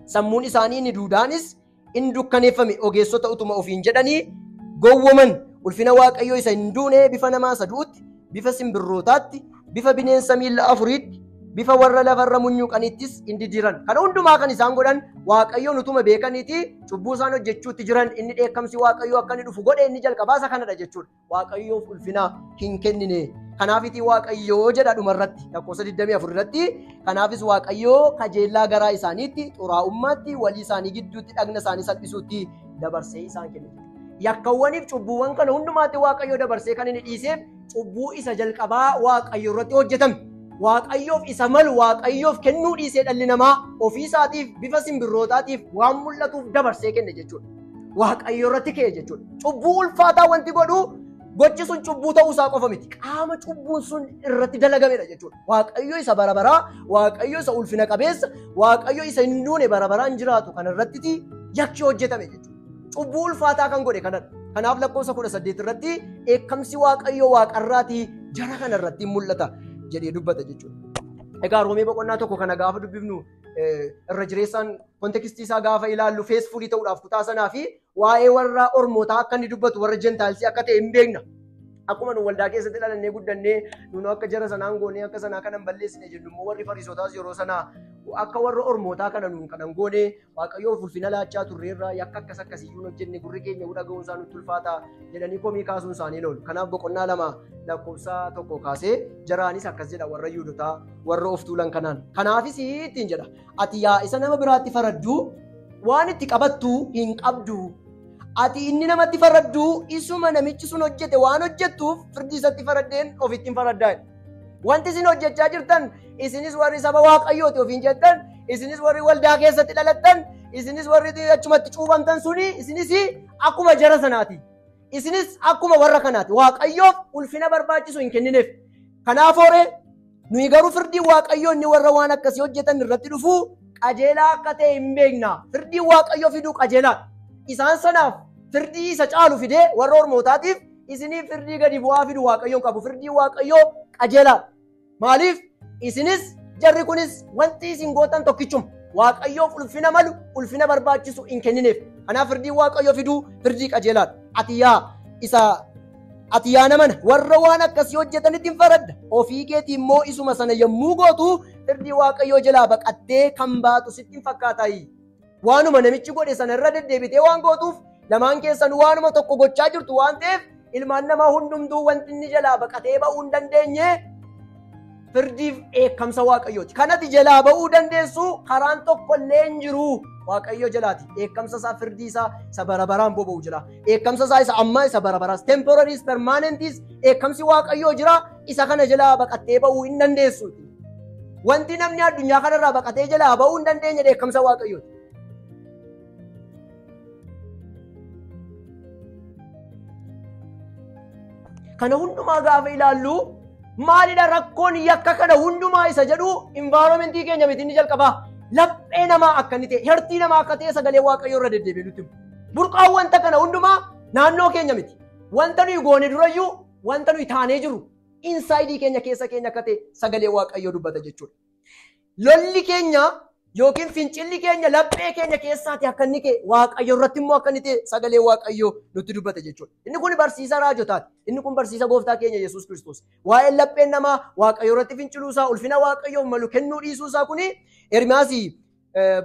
Sammuun isaanii inni duudaanis in dukkaneeffame ogeessota utuma ofiin jedhanii gowwoman. Ulfina Waaqayyoo isa hin duune bifa namaa isa du'utti, bifa simbirrootaatti, bifa bineensa miilla afuriitti, bifa warra lafarra munyuuqaniittis hin diddiiran. Kana hundumaa kan isaan godhan Waaqayyoon utuma beekaniiti cubbuu isaan hojjechuutti jiran. Inni dheekkamsi Waaqayyoo akka inni dhufu godhe inni jalqabaa isa kanadha jechuudha. Waaqayyoof ulfina hin kennine. Kanaafitii Waaqayyoo jedha dhumarratti lakkoofsa 24 irratti, kanaafis Waaqayyoo kajeellaa garaa isaaniitti, xuraa'ummaatti, walii isaanii gidduutti dhagna isaanii salphisuutti dabarsee isaan kenne. Yakkawwaniif cubbuuwwan kana hundumaatti Waaqayyoo dabarsee kan inni dhiiseef cubbuu isa jalqabaa Waaqayyoo irratti hojjetame. Waaqayyoof isa malu Waaqayyoof kennuu dhiisee dhalli namaa ofii isaatiif bifa simbirrootaatiif waan mul'atuuf dabarsee kenne jechuudha. Waaqayyoo irratti ka'e jechuudha. Cubbuu ulfaataa wanti godhu gochi sun cubbuu ta'uu isaa qofa miti. Qaama cubbuun sun irratti dalagamedha jechuudha. Waaqayyo isa bara baraa, Waaqayyo isa ulfina qabeessa, Waaqayyo isa hin duune bara baraan jiraatu kana irratti yakki hojjetame jechuudha. Cubbuu ulfaataa kan godhe kanadha. Kanaaf lakkoofsa 18 irratti dheekkamsi Waaqayyoo waaqarraatii jara kana irratti mul'ata jedhee dubbata jechuudha. Egaa Roomee boqonnaa 1 kana gaafa dubbifnu irra jireessaan kontekstii isaa gaafa ilaallu feesfuulii ta'uudhaaf kutaa sanaa fi waa'ee warra ormootaa akka inni dubbatu warra jentaalsii akka ta'e hin beekna. Akkuma nu waldaa keessatti dhalannee guddannee nu akka jara sanaan goonee akka sanaa kanan balleessine jennu immoo warri fariisotaas yeroo sanaa akka warra ormootaa kana nuun kanan goonee Waaqayyoof ulfina laachaa turreerraa yakka akkas akkasiyyuu hojjenne gurri keenya dhaga'uun isaa nutti ulfaata jedhanii komii kaasuun isaanii loolu. Kanaaf boqonnaa 2 lakkoofsa 1 kaasee jaraanis akkas jedha warra Yihuudotaa warra of tuulan kanaan. Kanaafis ittiin jedha, ati yaa isa nama biraatti faradduu waan itti qabattu hin qabdu. Ati inni namatti faradduu isuma namichi sun hojjete waan hojjettuuf firdii isatti faraddeen ofittiin faraddaa. Wanti isin hojjechaa jirtan, isinis warri saba Waaqayyooti ofiin jettan, isinis warri waldaa keessatti dhalattan, isinis warri achumatti cuubamtan suni isinis akkuma jara sanaati. Isinis akkuma warra kanaati. Waaqayyoof ulfina barbaachisu hin kennineef. Kanaaf hoore nuyi garuu firdii Waaqayyoo inni warra waan akkasii hojjetan irratti dhufu qajeelaa akka ta'e hin beekna. Firdii Waaqayyoo fiduu qajeelaadha. Isaan sanaaf firdii isa caalu fidee warra ormootaatiif isiniif firdii gadi bu'aa fidu Waaqayyoon qabu. Firdii Waaqayyoo qajeelaadha. Maaliif? Isinis jarri kunis wanti isin gootan tokkichuma. Waaqayyoof ulfina malu, ulfina barbaachisu hin kennineef. Kanaaf firdii Waaqayyoo fiduu firdii qajeelaadha. Ati yaa namana warra waan akkasii hojjetanitti hin faradda. Ofii keetii immoo isuma sana yommuu gootu firdii Waaqayyoo jalaa baqattee kan baatu sitti hin fakkaataayi. Waanuma namichi godhe sana irra deddeebitee waan gootuuf lamaan keessan waanuma tokko gochaa jirtu waan ta'eef ilmaan namaa hundumtuu wanti inni jalaa baqatee ba'uu hin dandeenye firdiif dheekkamsa Waaqayyooti. Kanati jalaa ba'uu dandeessu karaan tokko illee hin jiru Waaqayyo jalaati. Dheekkamsa isaa firdii isaa isa bara baraan boba'u jira. Dheekkamsa isaa isa ammaa isa bara baraas temporaries permanentis dheekkamsi Waaqayyoo jira. Isa kana jalaa baqattee ba'uu hin dandeessu. Wanti namni addunyaa kanarraa baqatee jalaa ba'uu hin dandeenye dheekkamsa Waaqayyooti. Kana hundumaa gaafa ilaallu maalidha rakkoon yakka kana hundumaa isa jedhu environmentii keenya miti inni jalqabaa. Laphee namaa akka inni ta'e, hertii namaa akka ta'e sagalee Waaqayyoo irra deddeebi'ee nutti himu. Burqaan wanta kana hundumaa naannoo keenya miti. Wanta nuyi goone durayyuu wanta nuyi taanee jiru insaayidii keenya keessa keenya akka ta'e sagalee Waaqayyoo dubbata jechuudha. Lolli keenya yookiin fincilli keenya laphee keenya keessaati akka inni ka'e Waaqayyo irratti immoo akka inni ta'e sagalee Waaqayyoo nutti dubbata jechuudha. Inni kun barsiisa raajotaati. Inni kun barsiisa gooftaa keenya Yesuus Kiristoos. Waa'een lapheen namaa Waaqayyo irratti finciluusaa, ulfina Waaqayyoof malu kennuu dhiisuusaa kuni Ermiyaas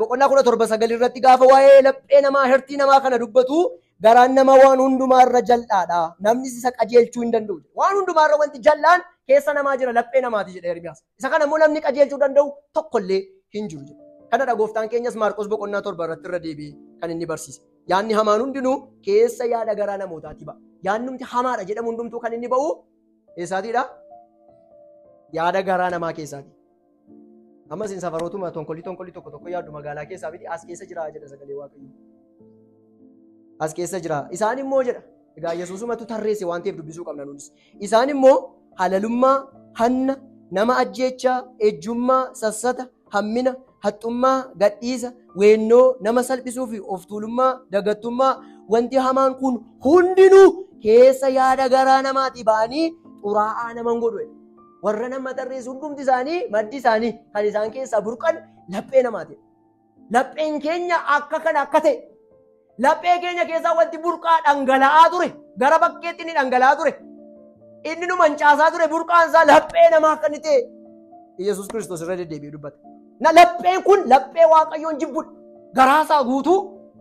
boqonnaa 17:9 irratti gaafa waa'ee laphee namaa hertii namaa kana dubbatu garaan namaa waan hundumaa irra jal'aadha. Namni isa qajeelchuu hin danda'u. Waan hundumaa irra wanti jal'aan keessa namaa jira laphee namaati jedha Ermiyaas. Isa kana immoo namni qajeelchuu danda'u tokkollee hin jiru jedha. Kanadha gooftaan keenyas Maarqos boqonnaa 7 irratti irra deebi'ee kan inni barsiise. Yaanni hamaan hundinuu keessa yaada garaa namootaati ba'a. Yaannumti hamaadha jedhamu hundumtuu kan inni ba'u eessaatiidha? Yaada garaa namaa keessaati. Ammas hin safarootuma tonkolii tonkolii tokko tokko yaaddu magaalaa keessaa miti as keessa jira jedha sagalee Waaqayyoo. As keessa jira. Isaan immoo jedha. Egaa Yesuusumatu tarreesse waan ta'eef dubbisuu qabna nunis. Isaan immoo halalummaa, hanna, nama ajjeechaa, ejjummaa, sassata, hammina, haxxummaa, gadhiisa, weennoo, nama salphisuu fi of tuulummaa, dagattummaa, wanti hamaan kun hundinuu keessa yaada garaa namaatii ba'anii xuraa'aa naman godhu. Warra nama tarreessu hundumti isaanii maddi isaanii kan isaan keessaa burqan laphee namaati. Lapheen keenya akka kana akka ta'e Laphee keenya keessaa wanti burqaa dhangala'aa ture. Gara bakkeetti inni dhangala'aa ture. Inni nu mancaasaa ture burqaan isaa laphee namaa akka inni ta'e Yesuus Kiristoos irra deddeebi'ee dubbata. Na lapheen kun laphee Waaqayyoon jibbudha. Garaa isaa guutuu,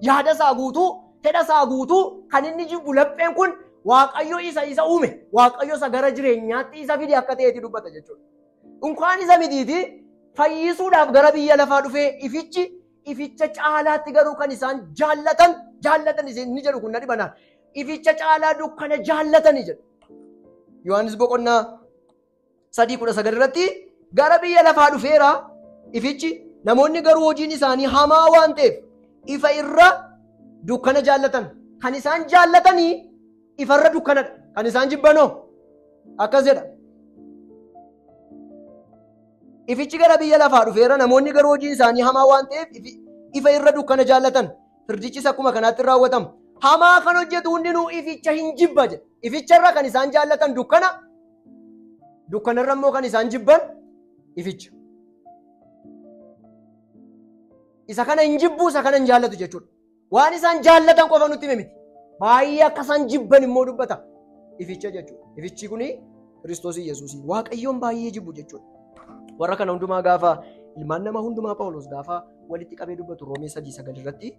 yaada isaa guutuu, fedha isaa guutuu kan inni jibbu lapheen kun Waaqayyo isa uume, Waaqayyo isa gara jireenyaatti isa fide akka ta'eeti dubbata jechuudha. Unkaan isa mitiiti fayyisuudhaaf gara biyya lafaa dhufee ificha caalaatti garuu kan isaan jaallatan inni jedhu kun na dhibanaan. Ificha caalaa dukkana jaallatanii jedhu. Yohaannis boqonnaa 3:19 irratti gara biyya lafaa dhufeera ifichi, namoonni garuu hojiin isaanii hamaa waan ta'eef ifa irra dukkana jaallatan. Kan isaan jaallatanii ifarra dukkanadha. Kan isaan jibbanoo akkas jedha. Ifichi gara biyya lafaa dhufeera, namoonni garuu hojiin isaanii hamaa waan ta'eef ifa irra dukkana jaallatan. Firdichis akkuma kanaatti raawwatama. Hamaa kan hojjetu hundinuu ificha hin jibba jedha. Ificha irra kan isaan jaallatan dukkana, dukkanarra immoo kan isaan jibban ificha. Isa kana hin jibbu, isa kana hin jaallatu jechuudha. Waan isaan jaallatan qofa nutti hime miti. Baay'ee akka isaan jibban immoo dubbata. Ificha jechuudha. Ifichi kuni Kiristoos Yesuusiin Waaqayyoon baay'ee jibbu jechuudha. Warra kana hundumaa gaafa ilmaan namaa hundumaa Phaawulos gaafa walitti qabee dubbatu Roomee 3:9 irratti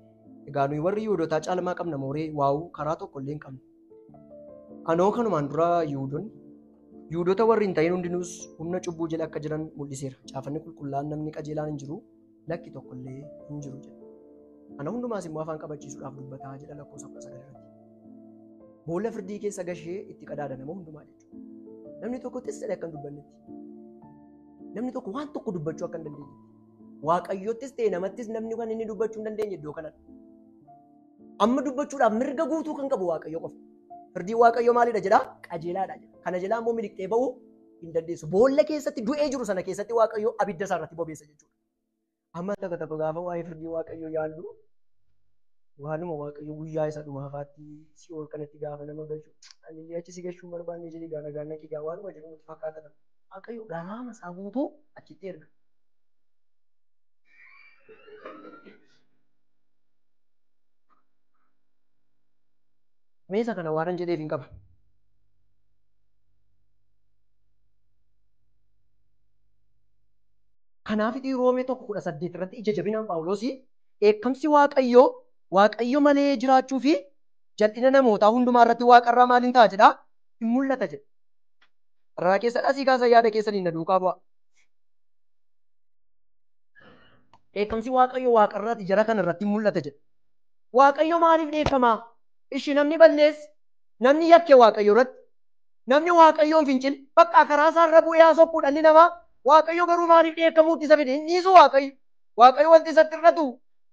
egaa nuyi warri Yihuudootaa caalmaa qabna mooree waa'uu karaa tokko illee hin qabnu. Anoo kanumaan dura Yihuudoota warri hin ta'in hundinuus humna cubbuu jala akka jiran mul'iseera. Caafanni qulqullaa'aan namni qajeelaan hin jiru, lakki tokko illee hin jiru jedha. Kana hundumaas immoo afaan qabachiisuudhaaf dubbataa jedha lakkoofsa 19 irratti. Boolla firdii keessa gashee itti qadaada nama hundumaa jechuudha. Namni tokko tis jedhee akka hin dubbannetti. Namni tokko waan tokko dubbachuu akka hin dandeenyetti. Waaqayyottis ta'e namattis namni kan inni dubbachuu hin dandeenye iddoo kanadha. Amma dubbachuudhaaf mirga guutuu kan qabu Waaqayyo qofa. Firdii Waaqayyo maalidha jedhaa? Qajeelaadha jedha. Kana jalaa immoo miliqxee ba'uu hin dandeessu. Boolla keessatti du'ee jiru sana keessatti Waaqayyo abidda isaa irratti bobeessa jechuudha. Amma tokko tokko gaafa waa'ee firdii Waaqayyo yaallu waanuma Waaqayyo guyyaa isa dhumaafaatti si'ool kanatti gaafa nama galchu ani achi si galchuu barbaanne jedhee gaafa gaana qigaa waanuma jedhu nutti fakkaata. Waaqayyo garaama isaa guutuu achitti erga. Meesa kana waan jedheef hin qaba. Kanaaf Roomee 1:18 irratti ija jabinaan Phaawulosii dheekkamsi Waaqayyoo Waaqayyo malee jiraachuu fi jal'ina namootaa hundumaa irratti waaqarraa maaliin ta'a jedhaa? Hin mul'ata jedha. Irraa keessa dhasii kaasa yaada keessaniin na duukaa bu'a. Dheekkamsi Waaqayyo waaqarraati jara kana irratti hin mul'ata jedha. Waaqayyo maaliif dheekkamaa? Ishi namni balleesse, namni yakke Waaqayyo irratti, namni Waaqayyoon fincile, bakka karaa isaa irra bu'ee haasofuu dhalli namaa Waaqayyo garuu maaliif dheekkamuutti isa fide? Hin dhiisu Waaqayyo. Waaqayyo wanti isatti hir'atu,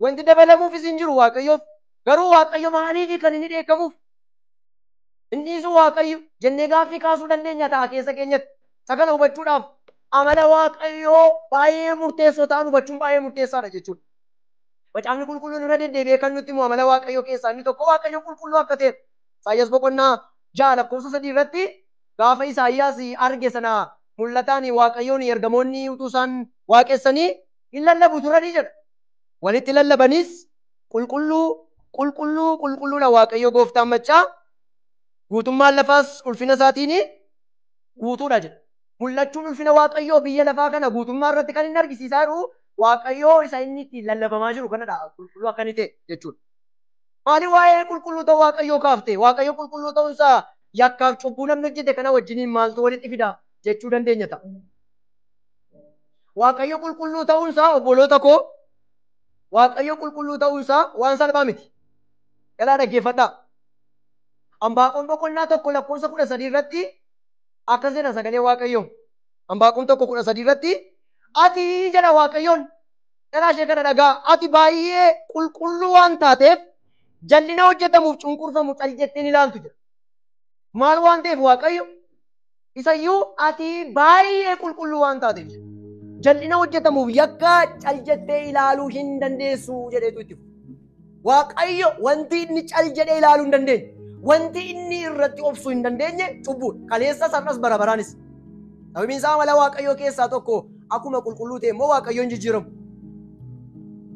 wanti dabalamuufis hin jiru Waaqayyoof. Garuu Waaqayyo maaliif kan inni dheekkamuuf? Hin dhiisu Waaqayyo jennee gaaffii kaasuu dandeenya ta'a keessa keenyatti. Isa kana hubachuudhaaf amala Waaqayyoo baay'ee murteessoo ta'an hubachuun baay'ee murteessaadha jechuudha. Macaafni qulqulluun irra deddeebi'ee kan nutti himu amala Waaqayyoo keessaa inni tokko Waaqayyo qulqulluu akka ta'e. Isaayyaas boqonnaa 6 lakkoofsa 3 irratti gaafa Isaayyaas arge sana mul'ataan Waaqayyoon ergamoonni utuu isaan waaqessanii hin lallabu turanii jedha. Walitti lallabanis qulqulluu qulqulluu qulqulluudha Waaqayyo gooftaan maccaa guutummaan lafaas ulfina isaatiin guutuudha jedha. Mul'achuun ulfina Waaqayyoo biyya lafaa kana guutummaa irratti kan inni argisiisaa jiru Waaqayyoo isa inni ittiin lallabamaa jiru kanadha. Qulqulluu akka inni ta'e jechuudha. Maali waa'ee qulqulluu ta'uu Waaqayyoo kaafte? Waaqayyo qulqulluu ta'uunsaa yakkaaf cubbuu namni hojjete kana wajjiniin maaltu walitti fida jechuu dandeenya ta'a. Waaqayyo qulqulluu ta'uunsaa obboloota koo, Waaqayyo qulqulluu ta'uunsaa waan salphaa miti. Galaa dhaggeeffadhaa. Anbaaqoon boqonnaa 1 lakkoofsa 13 irratti akkas jedha sagalee Waaqayyoo. Anbaaqoon 1:13 irratti ati jedha Waaqayyoon dhalaa ishee kana dhagaa, ati baay'ee qulqulluu waan taateef jal'ina hojjetamuuf cunqurfamu cal jettee ni ilaaltu jedha. Maal waan ta'eef Waaqayyo isayyuu ati baay'ee qulqulluu waan taateef jal'ina hojjetamuuf yakka cal jettee ilaaluu hin dandeessu jedheetu itti fufa. Waaqayyo wanti inni cal jedhee ilaaluu hin dandeenye, wanti inni irratti obsuu hin dandeenye cubbuudha. Kaleessas har'as bara baraanis. Sababiin isaa amala Waaqayyoo keessaa tokko akkuma qulqulluu ta'e immoo Waaqayyoon jijjiiramu.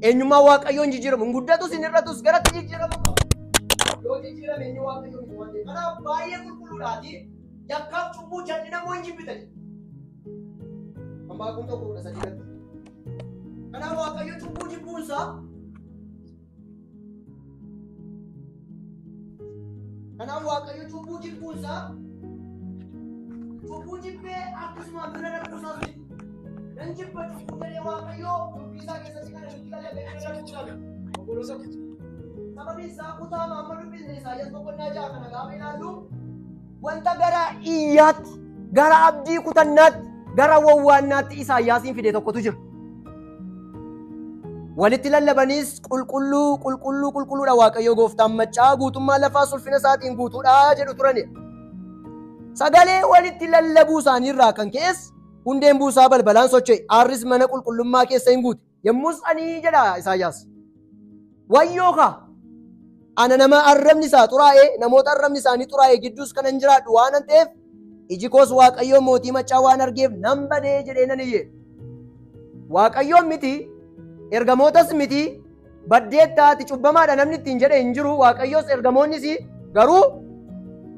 Eenyummaa Waaqayyoon jijjiiramu. Hin guddatus hin hir'atus garatti jijjiiramu. Yoo jijjiirame inni Waaqayyo miti waan ta'eef. Kanaaf baay'ee qulqulluudhaati yakkaaf cubbuu jal'ina immoo hin jibbita jedha. Anbaaqoom 1:13 irratti. Kanaaf Waaqayyo cubbuu jibbuunsaa Kanaaf Waaqayyo cubbuu jibbuunsaa cubbuu jibbee akkasuma bira darbuusaas miti. Nan jibba cubbuu jedhee Waaqayyo dubbii isaa keessatti kana nutti lallabee bira darbuusaa miti. Obboloota ko. Sababiin isaa kutaa amma dubbisne Isaayyaas boqonnaa 6 kana gaafa ilaallu wanta gara iyyaatti, gara abdii kutannaatti, gara wawwaannaatti Isaayyaasiin fide tokkotu jira. Walitti lallabaniis qulqulluu qulqulluu qulqulluudha Waaqayyo gooftaan maccaa guutummaa lafaa ulfina isaatiin guutuudha jedhu turani. Sagalee walitti lallabuu isaaniirraa kan ka'es hundeen buusaa balbalaan socho'e, aarris mana qulqullummaa keessa hin guute. Yommus ani jedha Isaayyaas. Wayyoo kaa ana nama arrabni isaa xuraa'e, namoota arrabni isaanii xuraa'e gidduus kanan jiraadhu waan ta'eef iji koos Waaqayyo mootii maccaa waan argeef nan badee jedhee nan iyye. Waaqayyoon miti, ergamootas miti, baddeettaati cubbamaadha namni ittiin jedhe hin jiru. Waaqayyos ergamoonnis garuu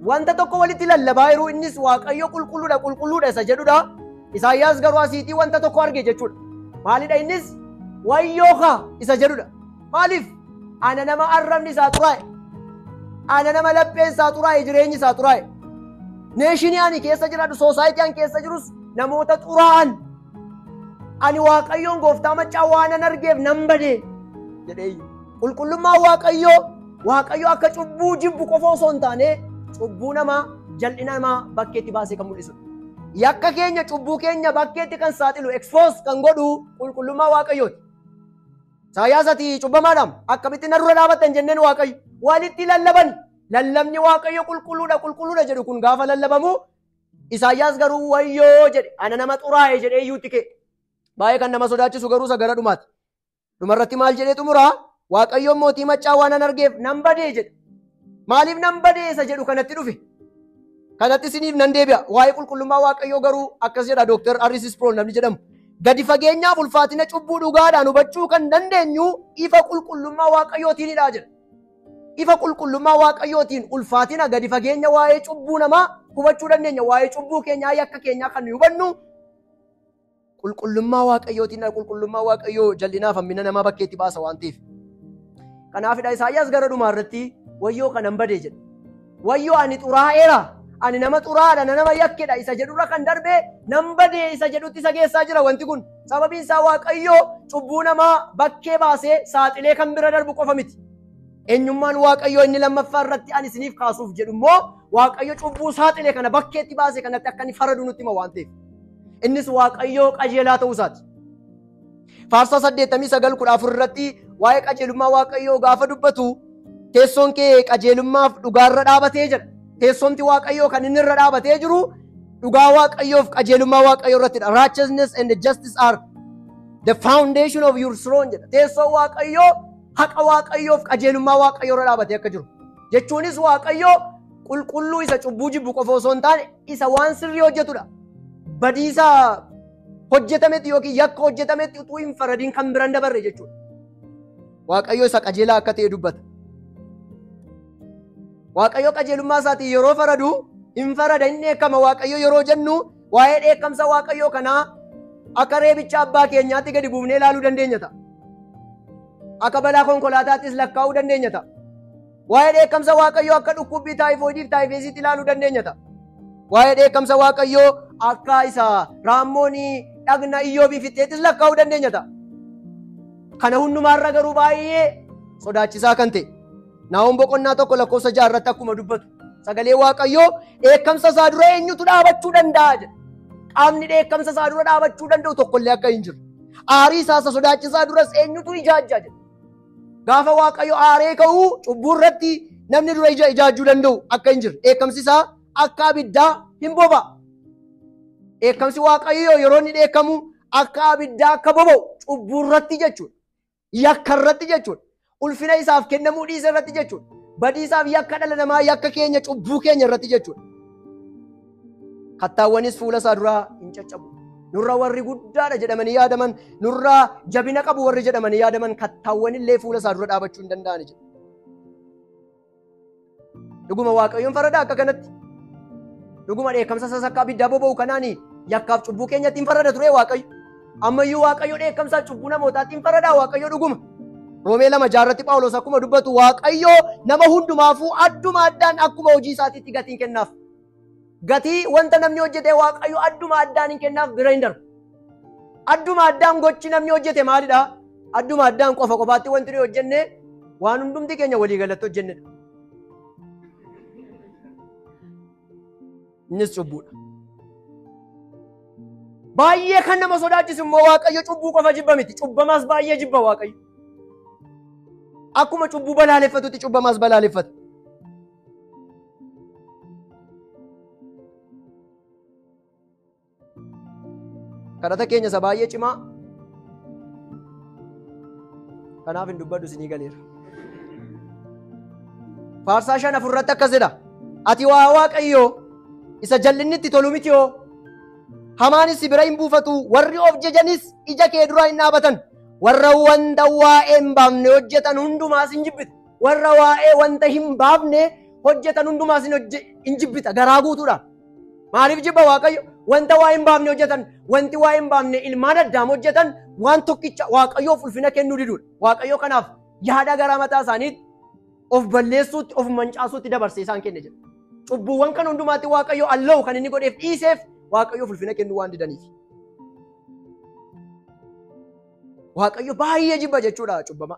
wanta tokko walitti lallabaa jiru, innis Waaqayyo qulqulluudha qulqulluudha isa jedhudha. Isaayyaas garuu asiitii wanta tokko arge jechuudha. Maalidha innis? Wayyoo kaa isa jedhudha. Maaliif? Ana nama arrabni isaa xuraa'e, ana nama lapheen isaa xuraa'e, jireenyi isaa xuraa'e. Nation ani keessa jiraadhu, society ani keessa jirus namoota xuraa'an. Ani Waaqayyoon gooftaa maccaa waan an argeef nan badee jedhee. Qulqullummaa Waaqayyoo, Waaqayyo akka cubbuu jibbu qofa osoo hin taane cubbuu namaa, jal'ina namaa bakkeetti baasee kan mul'isudha. Yakka keenya, cubbuu keenya bakkeetti kan saaxilu, expose kan godhu qulqullummaa Waaqayyooti. Isaayyaas ati cubbamaadhaam akkamitti na dura dhaabattan jenneen Waaqayyo walitti lallaban. Lallabni Waaqayyo qulqulluudha qulqulluudha jedhu kun gaafa lallabamu Isaayyaas garuu wayyoo jedhe, ana nama xuraa'e jedhee iyyuutti ka'e. Baay'ee kan nama sodaachisu garuu isa gara dhumaati. Dhumarratti maal jedhee xumuraa? Waaqayyoon mootii maccaa waan an argeef nan badee jedhe. Maaliif nan badee isa jedhu kanatti dhufe? Kanatti isiniif nan deebi'a. Waa'ee qulqullummaa Waaqayyoo garuu akkas jedha Dr. R.C. Sproul namni jedhamu. Gadi fageenyaaf ulfaatina cubbuu dhugaadhaan hubachuu kan dandeenyu ifa qulqullummaa Waaqayyootiinidha jedha. Ifa qulqullummaa Waaqayyootiin ulfaatina gadi fageenya waa'ee cubbuu namaa hubachuu dandeenya. Waa'ee cubbuu keenyaa, yakka keenyaa kan nuyi hubannu qulqullummaa Waaqayyootiin. Qulqullummaa Waaqayyoo jal'inaaf hammina namaa bakkeetti baasa waan ta'eef. Kanaafidha Isaayyaas gara dhumaa irratti wayyoo kanan badee jedha. Wayyoo ani xuraa'eera. Ani nama xuraa'aadha, nama yakkedha isa jedhurra kan darbe nan badee isa jedhutti isa geessaa jira wanti kun. Sababiin isaa Waaqayyoo cubbuu namaa bakkee baasee saaxilee kan bira darbu qofa miti. Eenyummaan Waaqayyoo inni lammaffaa irratti ani isiniif kaasuuf jedhu immoo Waaqayyo cubbuu saaxilee kana bakkeetti baasee kanatti akka inni faradu nutti hima waan ta'eef. Innis Waaqayyoo qajeelaa ta'uu isaati. Faarsaa 89:14 irratti waa'ee qajeelummaa Waaqayyoo gaafa dubbatu teessoon kee qajeelummaaf dhugaarra dhaabatee jedha. Teessoomti Waaqayyoo kan inni irra dhaabatee jiru dhugaa Waaqayyoof qajeelummaa Waaqayyoo irrattidha. Righteousness and justice are the foundation of your throne jedha. Teessoon Waaqayyoo haqa Waaqayyoof qajeelummaa Waaqayyoo irra dhaabatee akka jiru. Jechuunis Waaqayyoo qulqulluu isa cubbuu jibbu qofa osoo hin taane isa waan sirrii hojjetudha. Badiisa hojjetametti yookiin yakka hojjetametti utuu hin faradiin kan biran dabarre jechuudha. Waaqayyo isa qajeelaa akka ta'e dubbata. Waaqayyo qajeelummaa isaatiin yeroo faradu hin farada, hin dheekkama. Waaqayyo yeroo jennu waa'ee dheekkamsa Waaqayyoo kanaa akka reebicha abbaa keenyaatti gadi buufnee ilaaluu dandeenya ta'a. Akka balaa konkolaataattis lakkaa'uu dandeenya ta'a. Waa'ee dheekkamsa Waaqayyoo akka dhukkubbii taayifoidiif taayifeesiitti ilaaluu dandeenya ta'a. Waa'ee dheekkamsa Waaqayyoo akka isa raammoon dhagna Iyyoobii fixxeettis lakkaa'uu dandeenya ta'a. Kana hundumaarra garuu baay'ee sodaachisaa kan ta'e. Naa'om boqonnaa 1 lakkoofsa 6 irratti akkuma dubbatu sagalee Waaqayyoo dheekkamsa isaa dura eenyutu dhaabachuu danda'a jedha. Qaamni dheekkamsa isaa dura dhaabachuu danda'u tokkollee akka hin jiru. Aarii isaa isa sodaachisaa duras eenyutu ijaajjaa jedha. Gaafa Waaqayyo aaree ka'uu cubbuu irratti namni dura ija ijaajjuu danda'u akka hin jirre. Dheekkamsi isaa akka abiddaa hin boba'a. Dheekkamsi Waaqayyoo yeroo inni dheekkamu akka abiddaa akka boba'u cubbuu irratti jechuudha. Yakka irratti jechuudha. Ulfina isaaf kennamuu dhiisa irratti jechuudha. Badiisaaf yakka dhala namaa, yakka keenya, cubbuu keenya irratti jechuudha. Kattaawwanis fuula isaa duraa hin caccabu. Nurra warri guddaadha jedhamanii yaadaman, nurra jabina qabu warri jedhamanii yaadaman kattaawwan illee fuula isaa dura dhaabachuu hin danda'ani jedha. Dhuguma Waaqayyoon faradaa akka kanatti. Dhuguma dheekkamsa isaas akka abiddaa boba'u kanaani yakkaaf cubbuu keenyatti hin farada ture Waaqayyo. Ammayyuu Waaqayyo dheekkamsaa cubbuu namootaatti hin faradaa Waaqayyo dhuguma. Roomee 2:6 irratti Phaawulos akkuma dubbatu Waaqayyo nama hundumaafuu adduma addaan akkuma hojii isaatiitti gatiin kennaaf. Gatii wanta namni hojjete Waaqayyo adduma addaan hin kennaaf bira hin darbu. Adduma addaan gochi namni hojjete maalidha? Adduma addaan qofa qofaatti wanti nuyi hojjenne waan hundumti keenya walii galatti hojjennedha. Innis cubbuudha. Baay'ee kan nama sodaachisu immoo Waaqayyo cubbuu qofa jibba miti. Cubbamaas baay'ee jibba Waaqayyo. Akkuma cubbuu balaaleffatutti cubbamaas balaaleffata. Kadhata keenya isa baay'ee cimaa. Kanaaf hin dubbadhu isinii galeera. Faarsaa 5:4 irratti akkas jedha. Ati waa Waaqayyoo isa jallinni itti tolu miti hoo? Hamaanis si bira hin buufatu, warri of jajanis ija kee duraa hin dhaabatan. Warra wanta waa'ee hin baafne hojjetan hundumaas hin jibbita. Warra waa'ee wanta hin baafne hojjetan hundumaas hin jibbita garaa guutuudhaan. Maaliif jibba Waaqayyo? Wanta waa'ee hin baafne hojjetan, wanti waa'ee hin baafne ilmaan Addaam hojjetan waan tokkicha Waaqayyoof ulfina kennuu diduudha. Waaqayyo kanaaf yaada garaa mataa isaaniitti of balleessuutti, of mancaasuutti dabarsee isaan kenne jedha. Cubbuuwwan kan hundumaatti Waaqayyo allahu kan inni godheef dhiiseef Waaqayyoof ulfina kennuu waan didaniif. Waaqayyo baay'ee jibba jechuudha cubbama.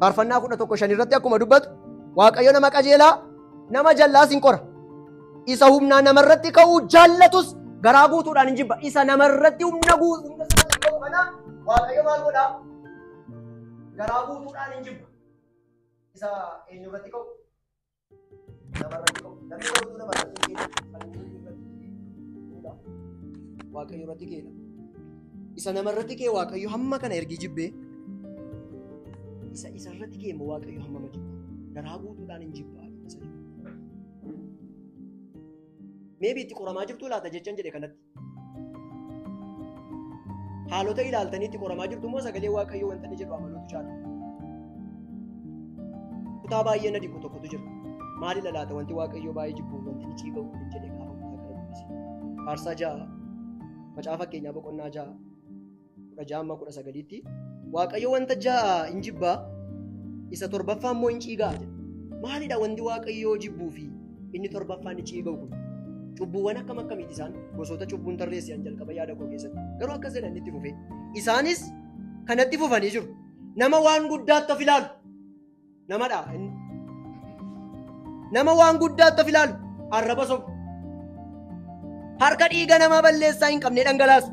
Faarfannaa 11:5 irratti akkuma dubbatu Waaqayyo nama qajeelaa nama jallaas hin qora. Isa humnaa namarratti ka'uu jaallatus garaa guutuudhaan hin jibba. Isa namarratti humna humna ka'u kana Waaqayyo maal godhaa? Garaa guutuudhaan hin jibba. Isa eenyurratti ka'u? Namarratti ka'u. Namni garuu namarratti ka'u. Waaqayyo irratti ka'edha. Isa namarratti ka'e Waaqayyo hamma kana ergi jibbee isa isarratti ka'e immoo Waaqayyo hammama jibba. Garaa guutuudhaan hin jibba. Maybe itti qoramaa jirtu laata jechan jedhe kanatti. Haalota ilaaltanii itti qoramaa jirtu immoo sagalee Waaqayyoo wanta inni jedhu amanuutu caala. Kutaa baay'ee na dhiqu tokkotu jira. Maalidha laata wanti Waaqayyoo baay'ee jibbu wanti inni ciiga'u kun jedhe gaafa kutaa kana dubbise. Faarsaa 6 macaafa fakkeenyaa boqonnaa 6 16-19tti Waaqayyo wanta 6 hin jibbaa isa torbaffaa immoo hin ciigaa jedha. Maalidha wanti Waaqayyoo jibbuu fi inni torbaffaan inni ciiga'u kun? Cubbuuwwan akkam akkamiiti isaan? Gosoota cubbuun tarreessan jalqaba yaada koo keessatti. Garuu akkas jedhan itti fufee. Isaanis kanatti fufanii jiru. Nama waan guddaatti of ilaalu. Namadha. Nama waan guddaatti of ilaalu. Arraba sobu. Harka dhiiga namaa balleessaa hin qabne dhangalaasu.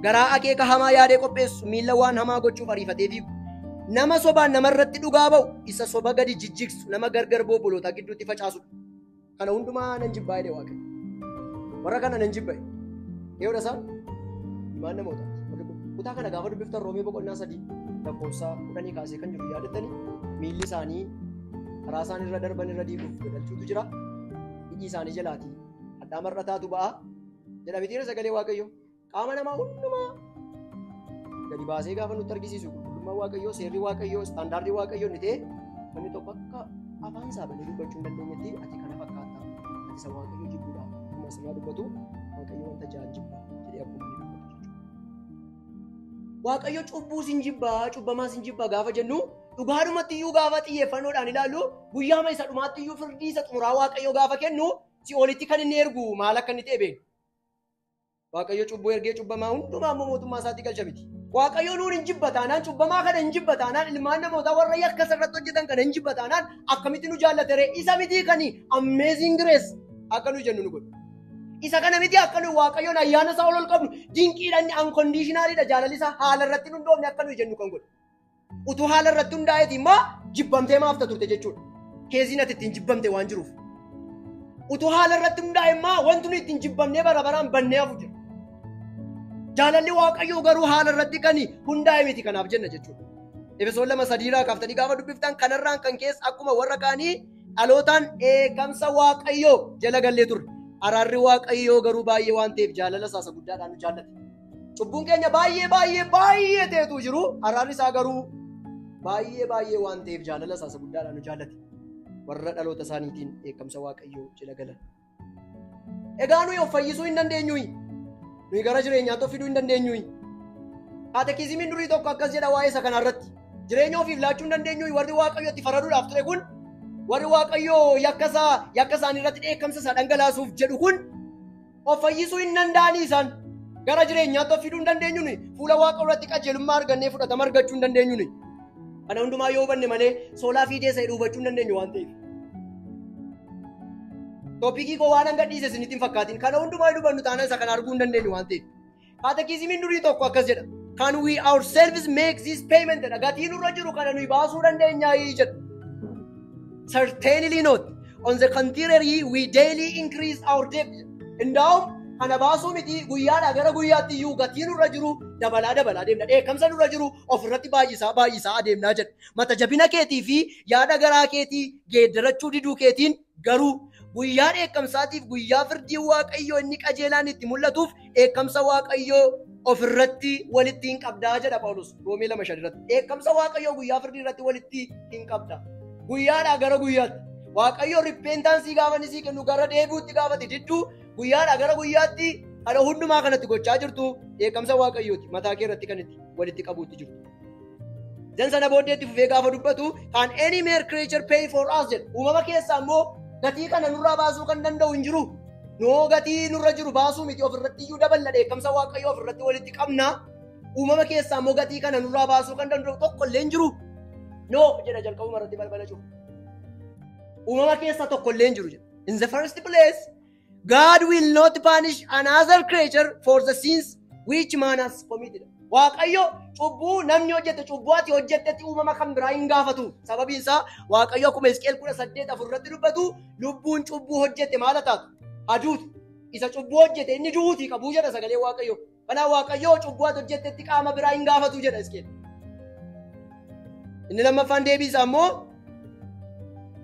Garaa akeeka hamaa yaadee qopheessu. Miilla waan hamaa gochuuf ariifatee fiigu. Nama sobaan namarratti dhugaa ba'u. Isa soba gadi jijjigsu. Nama gargar bobbolootaa gidduutti facaasudha. Kana hundumaa nan jibbaa jedhe Waaqayyo. Warra kana nan jibba. Eeyoodha isaan? Ilmaan namootaati. Kutaa kana gaafa dubbiftan Roomee boqonnaa 3 lakkoofsa 10 kaasee kan jiru yaadattanii miilli isaanii karaa isaan irra darban irra diiguuf gadalchuutu jira. Hidhii isaanii jalaati hadhaa mar'ataatu ba'a. Jedha mitiira sagalee Waaqayyo. Qaama namaa hundumaa gadi baasee gaafa nutti argisiisu qulqullummaa Waaqayyoo, seerri Waaqayyoo, istaandaardii Waaqayyoo inni ta'e namni tokko akka afaan isaa banee dubbachuu hin dandeenyetti ati kana fakkaata. Ati isa Waaqayyo jibbuudha. Akkuma asirraa dubbatu Waaqayyo wanta ja'a jibba jedhee akkuma inni dubbatu jechuudha. Waaqayyo cubbuus hin jibbaa, cubbamaas hin jibbaa gaafa jennu dhugaadhumatti iyyuu gaafa xiyyeeffannoodhaan ilaallu guyyaama isa dhumaatti iyyuu firdii isa xumuraa Waaqayyo gaafa kennu si'oolitti kan inni ergu maal akka inni ta'e beeknu. Waaqayyo cubbuu ergee cubbamaa hundumaa immoo mootummaa isaatti galcha miti. Waaqayyo nuun hin jibba taanaan cubbamaa kana hin jibba taanaan ilmaan namootaa warra yakka irratti hojjetan kana hin jibba taanaan akkamitti nu jaallate ree? Isa miti kan amazing grace akka nu jennu nu godhu. Isa kana miti akka nu Waaqayyoon ayyaana isaa ol ol qabnu dinqiidha inni unconditionalidha jaalalli isaa haala irratti hundoofne akka nu jennu kan godhu. Utuu haala irratti hundaa'eeti immoo jibbamtee maaf turte jechuudha. Keeziin ati ittiin jibbamte waan jiruuf. Utuu haala irratti hundaa'e immoo wanti nu ittiin jibbamnee bara baraan bannee hafu jira. Jaalalli Waaqayyoo garuu haala irratti kan hundaa'e miti kanaaf jenna jechuudha. Efesoon 2:3 irraa kaaftanii gaafa dubbiftan kanarraan kan keessa akkuma warra kaanii dhalootaan dheekkamsa Waaqayyoo jala gallee turre. Araarri Waaqayyoo garuu baay'ee waan ta'eef jaalala isaa isa guddaadhaan nu jaallate. Cubbuun keenya baay'ee baay'ee baay'ee ta'etu jiru. Araarri isaa garuu baay'ee baay'ee waan ta'eef jaalala isaa isa guddaadhaan nu jaallate. Warra dhaloota isaaniitiin dheekkamsa Waaqayyoo jala galan. Egaa nuyi of fayyisuu hin dandeenyuyi. Nuyi gara jireenyaatti of fiduu hin dandeenyuyi. Kaatekizimiin durii tokko akkas jedha waa'ee isa kanarratti. Jireenya ofiif laachuu hin dandeenyuyi warri Waaqayyo itti faraduudhaaf ture kun, warri Waaqayyo yakka isaanii irratti dheekkamsa isaa dhangalaasuuf jedhu kun of fayyisuu hin danda'anii isaan. Gara jireenyaatti of fiduu hin dandeenyuyi. Fuula Waaqa irratti qajeelummaa argannee fudhatama argachuu hin dandeenyuyi. Kana hundumaa yoo hubanne malee soolaa fiidee isa hubachuu hin dandeenyu waan ta'eef. Topikii koo waan hanga dhiise isinitti hin fakkaatin. Kana hundumaa yoo hubannu taanaan isa kana arguu hin dandeenyu waan ta'eef. Kaatekizimiin durii tokko akkas jedha. Can we ourselves make this payment? Gatii nurra jiru kana nuyi baasuu dandeenyaa jedha. Certainly not. On the contrary, we daily increase our debt. Indaa'um kana baasuu miti guyyaadhaa gara guyyaatti iyyuu gatii nurra jiru dabalaa dabalaa deemna. Dheekkamsa nurra jiru ofirratti baay'isaa baay'isaa adeemnaa jedha. Mata jabina keetii fi yaada garaa keetii geeddarachuu diduu keetiin garuu guyyaa dheekkamsaatiif guyyaa firdii Waaqayyoo inni qajeelaan itti mul'atuuf dheekkamsa Waaqayyoo ofirratti walitti hin qabdaa jedha Phaawulos Roomee 2:5 irratti. Dheekkamsa Waaqayyoo guyyaa firdii irratti walitti hin qabda. Guyyaadhaa gara guyyaatti. Waaqayyoo ripeentaansii gaafa inni sii kennu gara deebi'uutti gaafate didduu guyyaadhaa gara guyyaatti kana hundumaa kanatti gochaa jirtu dheekkamsa Waaqayyooti mataa kee irratti kan itti walitti qabuutti jirtu. Zan sana booddeetti fufee gaafa dubbatu can any mere creature pay for us jedha. Uumama keessaa immoo gatii kana nurraa baasuu kan danda'u hin jiru. Noo gatii nurra jiru baasuu miti ofirratti iyyuu daballa dheekkamsa Waaqayyoo ofirratti walitti qabna. Uumama keessaa immoo gatii kana nurraa baasuu kan danda'u tokko illee hin jiru. Noo jedha jalqabuma irratti balbala cufu. Uumama keessaa tokko illee hin jiru jedha. In the first place, God will not punish another creature for the sins which man has committed. Waaqayyo cubbuu namni hojjete cubbuu ati hojjettetti uumama kan biraa hin gaafatu. Sababiin isaa Waaqayyo akkuma Hisqeel 18:4 irratti dubbatu lubbuun cubbuu hojjete maal taatu? Aduuti. Isa cubbuu hojjete inni duutii qabuu jedha sagalee Waaqayyo. Kanaaf Waaqayyo cubbuu ati hojjettetti qaama biraa hin gaafatu jedha Hisqeel. Inni lammaffaan deebii isaa immoo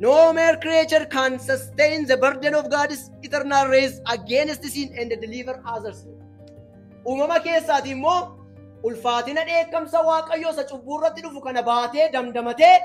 no mere creature can sustain the burden of God's eternal wrath against sin and deliver others. Uumama keessaati immoo ulfaatina dheekkamsa Waaqayyoo isa cubbuu irratti dhufu kana baatee damdamatee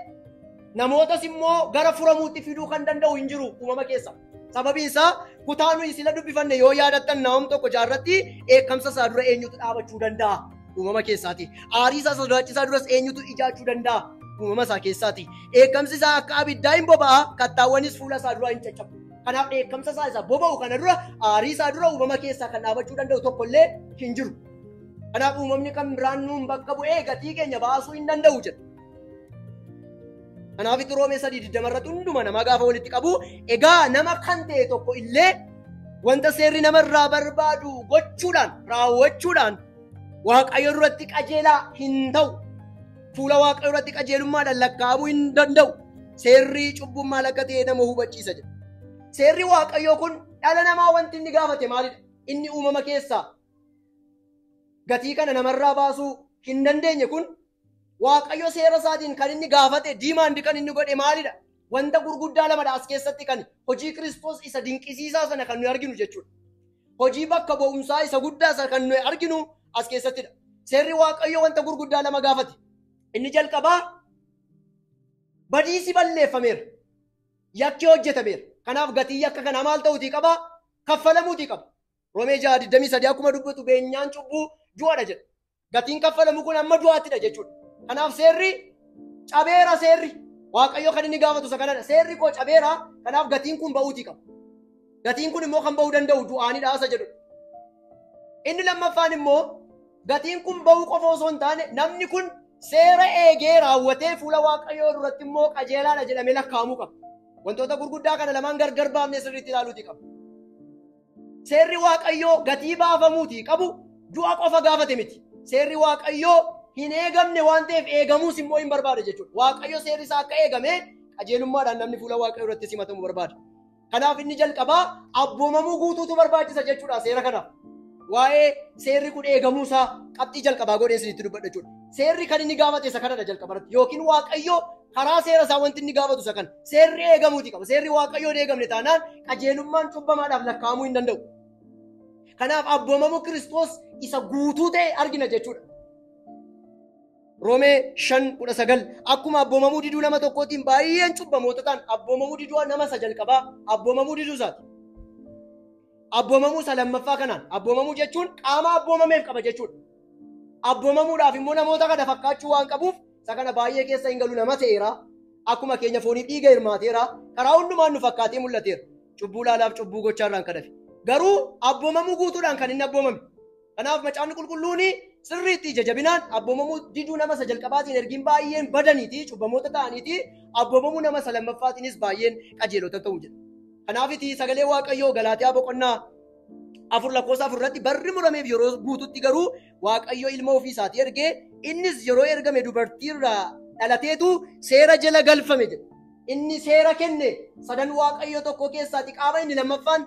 namootas immoo gara furamuutti fiduu kan danda'u hin jiru uumama keessa. Sababiin isaa kutaa nuyi sila dubbifanne yoo yaadattan Naahum 1:6 irratti dheekkamsa isaa dura eenyutu dhaabachuu danda'a uumama keessaati. Aarii isaa sodaachisaa duras eenyutu ijaachuu danda'a uumama isaa keessaati. Dheekkamsi isaa akka abiddaa hin boba'a, kattaawwanis fuula isaa duraa hin caccabu. Kanaaf dheekkamsa isaa isa boba'u kana dura aarii isaa dura uumama keessaa kan dhaabachuu danda'u tokkollee hin jiru. Kanaaf uumamni kan biraan nuun bakka bu'ee gatii keenya baasuu hin danda'u jedha. Kanaaf itti Roomee 3:20 irratti hunduma namaa gaafa walitti qabu egaa nama kan ta'e tokko illee wanta seerri namarraa barbaadu gochuudhaan raawwachuudhaan Waaqayyo duratti qajeelaa hin ta'u. Fuula Waaqayyo irratti qajeelummaadhaan lakkaa'amuu hin danda'u. Seerri cubbuun maal akka ta'e nama hubachiisa jedha. Seerri Waaqayyoo kun dhala namaa wanti inni gaafate maalidha? Inni uumama keessaa gatii kana namarraa baasuu hin dandeenye kun Waaqayyo seera isaatiin kan inni gaafate diimaandi kan inni godhe maalidha? Wanta gurguddaa lamadha as keessatti kan hojii Kiristoos isa dinqisiisaa sana kan nuyi arginu jechuudha. Hojii bakka bu'umsaa isa guddaa sana kan nuyi arginu as keessattidha. Seerri Waaqayyoo wanta gurguddaa lama gaafate. Inni jalqabaa badiisi balleeffameera. Yakki hojjetameera. Kanaaf gatii yakka kanaa maal ta'uutii qaba? Kaffalamuutii qaba. Roomee 6:23 akkuma dubbatu beenyaan cubbuu du'aadha jedha. Gatiin kaffalamu kun amma du'aattidha jechuudha. Kanaaf seerri cabeera seerri. Waaqayyo kan inni gaafatu isa kanadha. Seerri koo cabeera. Kanaaf gatiin kun ba'uutii qaba. Gatiin kun immoo kan ba'uu danda'u du'aanidha isa jedhudha. Inni lammaffaan immoo gatiin kun ba'uu qofa osoo hin taane namni kun seera eegee raawwatee fuula Waaqayyoo duratti immoo qajeelaadha jedhamee lakkaa'amuu qaba. Wantoota gurguddaa kana lamaan gargar baafnee sirriitti ilaaluutii qaba. Seerri Waaqayyoo gatii baafamuutii qabu du'a qofa gaafate miti. Seerri Waaqayyoo hin eegamne waan ta'eef eegamuus immoo hin barbaade jechuudha. Waaqayyo seerri isaa akka eegame qajeelummaadhaan namni fuula Waaqayyoo irratti simatamu barbaada. Kanaaf inni jalqabaa abboomamuu guutuutu barbaachisa jechuudha seera kanaaf. Waa'ee seerri kun eegamuusaa qabxii jalqabaa godhee isinitti dubbadha jechuudha. Seerri kan inni gaafate isa kanadha jalqabarratti. Yookiin Waaqayyo karaa seera isaa wanti inni gaafatu isa kana. Seerri eegamuutii qaba. Seerri Waaqayyoo hin eegamne taanaan qajeelummaan cubbamaadhaaf lakkaa'amuu hin danda'u. Kanaaf abboomamuu Kiristoos isa guutuu ta'e argina jechuudha. Roomee 5:19 akkuma abboomamuu diduu nama tokkootiin baay'een cubbamoota ta'an abboomamuu diduu nama isa jalqabaa abboomamuu diduu isaati. Abboomamuu isa lammaffaa kanaan abboomamuu jechuun qaama abboomameef qaba jechuudha. Abboomamuudhaaf immoo namoota kana fakkaachuu waan qabuuf isa kana baay'ee keessa hin galu nama ta'eera. Akkuma keenya fooniif dhiiga hirmaateera. Karaa hundumaan nu fakkaatee mul'ateera. Cubbuu laalaaf cubbuu gochaarraan kan hafe. Garuu abboomamuu guutuudhaan kan inni abboomame. Kanaaf macaafni qulqulluun sirriitti ija jabinaan abboomamuu diduu nama isa jalqabaatiin ergiin baay'een badaniiti cubbamoota ta'aniiti abboomamuu nama isa lammaffaatiinis baay'een qajeelota ta'u jedha. Kanaafiti sagalee Waaqayyoo Galaatiyaa boqonnaa 4:4 irratti barri murameef yeroo guututti garuu Waaqayyo ilma ofii isaatii ergee innis yeroo ergame dubartiirraa dhalateetu seera jala galfame jedha. Inni seera kenne sadan Waaqayyo tokko keessaati qaama inni lammaffaan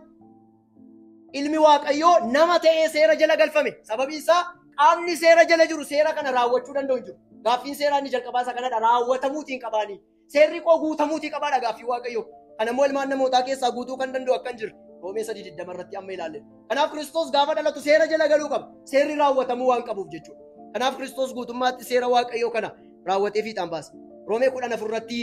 ilmi Waaqayyoo nama ta'ee seera jala galfame. Sababiin isaa qaamni seera jala jiru seera kana raawwachuu danda'u hin jiru. Gaaffiin seeraa inni jalqabaa isa kanadha raawwatamuutiin qabaanii. Seerri koo guutamuutii qabaadha gaaffii Waaqayyoo. Kana immoo ilmaan namootaa keessaa guutuu kan danda'u akka hin jirre Roomee 3:20 irratti amma ilaalle. Kanaaf Kiristoos gaafa dhalatu seera jala galuu qaba. Seerri raawwatamuu waan qabuuf jechuudha. Kanaaf Kiristoos guutummaatti seera Waaqayyoo kana raawwatee fiixaan baase. Roomee 14 irratti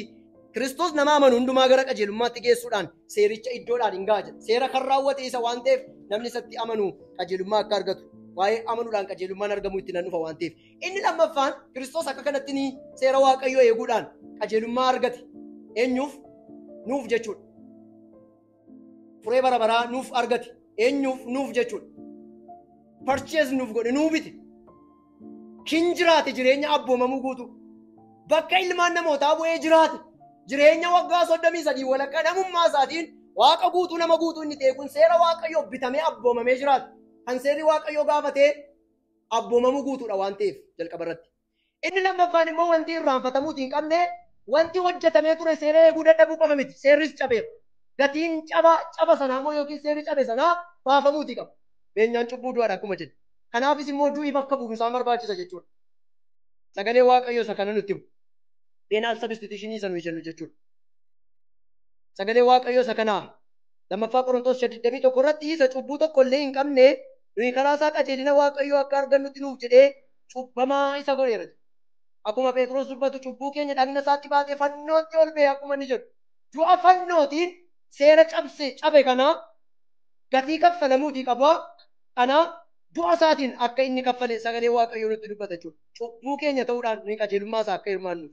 Kiristoos nama amanu hundumaa gara qajeelummaatti geessuudhaan seericha iddoodhaan hin ga'a jedha. Seera kan raawwate isa waan ta'eef namni isatti amanu qajeelummaa akka argatu. Waa'ee amanuudhaan qajeelummaan argamu itti nan dhufa waan ta'eef. Inni lammaffaan Kiristoos akka kanatti ni seera Waaqayyoo eeguudhaan qajeelummaa argate. Eenyuuf? Nuuf jechuudha. Furee bara baraa nuuf argate. Eenyuuf? Nuuf jechuudha. Purchase nuuf godhe, nuu bite. Kin jiraate jireenya abboomamuu guutuu. Bakka ilmaan namootaa bu'ee jiraate. Jireenya waggaa 33 walakkaa namummaa isaatiin Waaqa guutuu nama guutuu inni ta'e kun seera Waaqayyoo bitamee abboomamee jiraate. Kan seerri Waaqayyoo gaafatee abboomamuu guutuudha waan ta'eef jalqaba irratti. Inni lammaffaan immoo wanti irraanfatamuuti hin qabne wanti hojjetamee ture seera eeguu dadhabuu qofa miti. Seerris cabeera. Gatiin caba sanaa immoo yookiin seerri cabe sanaa baafamuuti qaba. Beenyaan cubbuu du'aadha akkuma jedhe. Kanaafis immoo du'i bakka bu'uun isaan barbaachisa jechuudha. Sagalee Waaqayyoo isa kana nutti himu. Penal substitution isa nuyi jennu jechuudha. Sagalee Waaqayyoo isa kanaa lammaffaa Qorontos 21 irratti isa cubbuu tokko illee hin qabne nuyi karaa isaa qajeelina Waaqayyoo akka argannutti nuuf jedhee cubbamaa isa godheera. Akkuma Phexros dubbatu cubbuu keenya dhagna isaatti baatee fannootti ol ba'e akkuma inni jedhu. Du'a fannootiin seera cabe kana gatii kaffalamuutii qaba. Kana du'a isaatiin akka inni kaffale sagalee Waaqayyoo nutti dubbata jechuudha. Cubbuu keenya ta'uudhaan nuyi qajeelummaa isaa akka hirmaannuuf.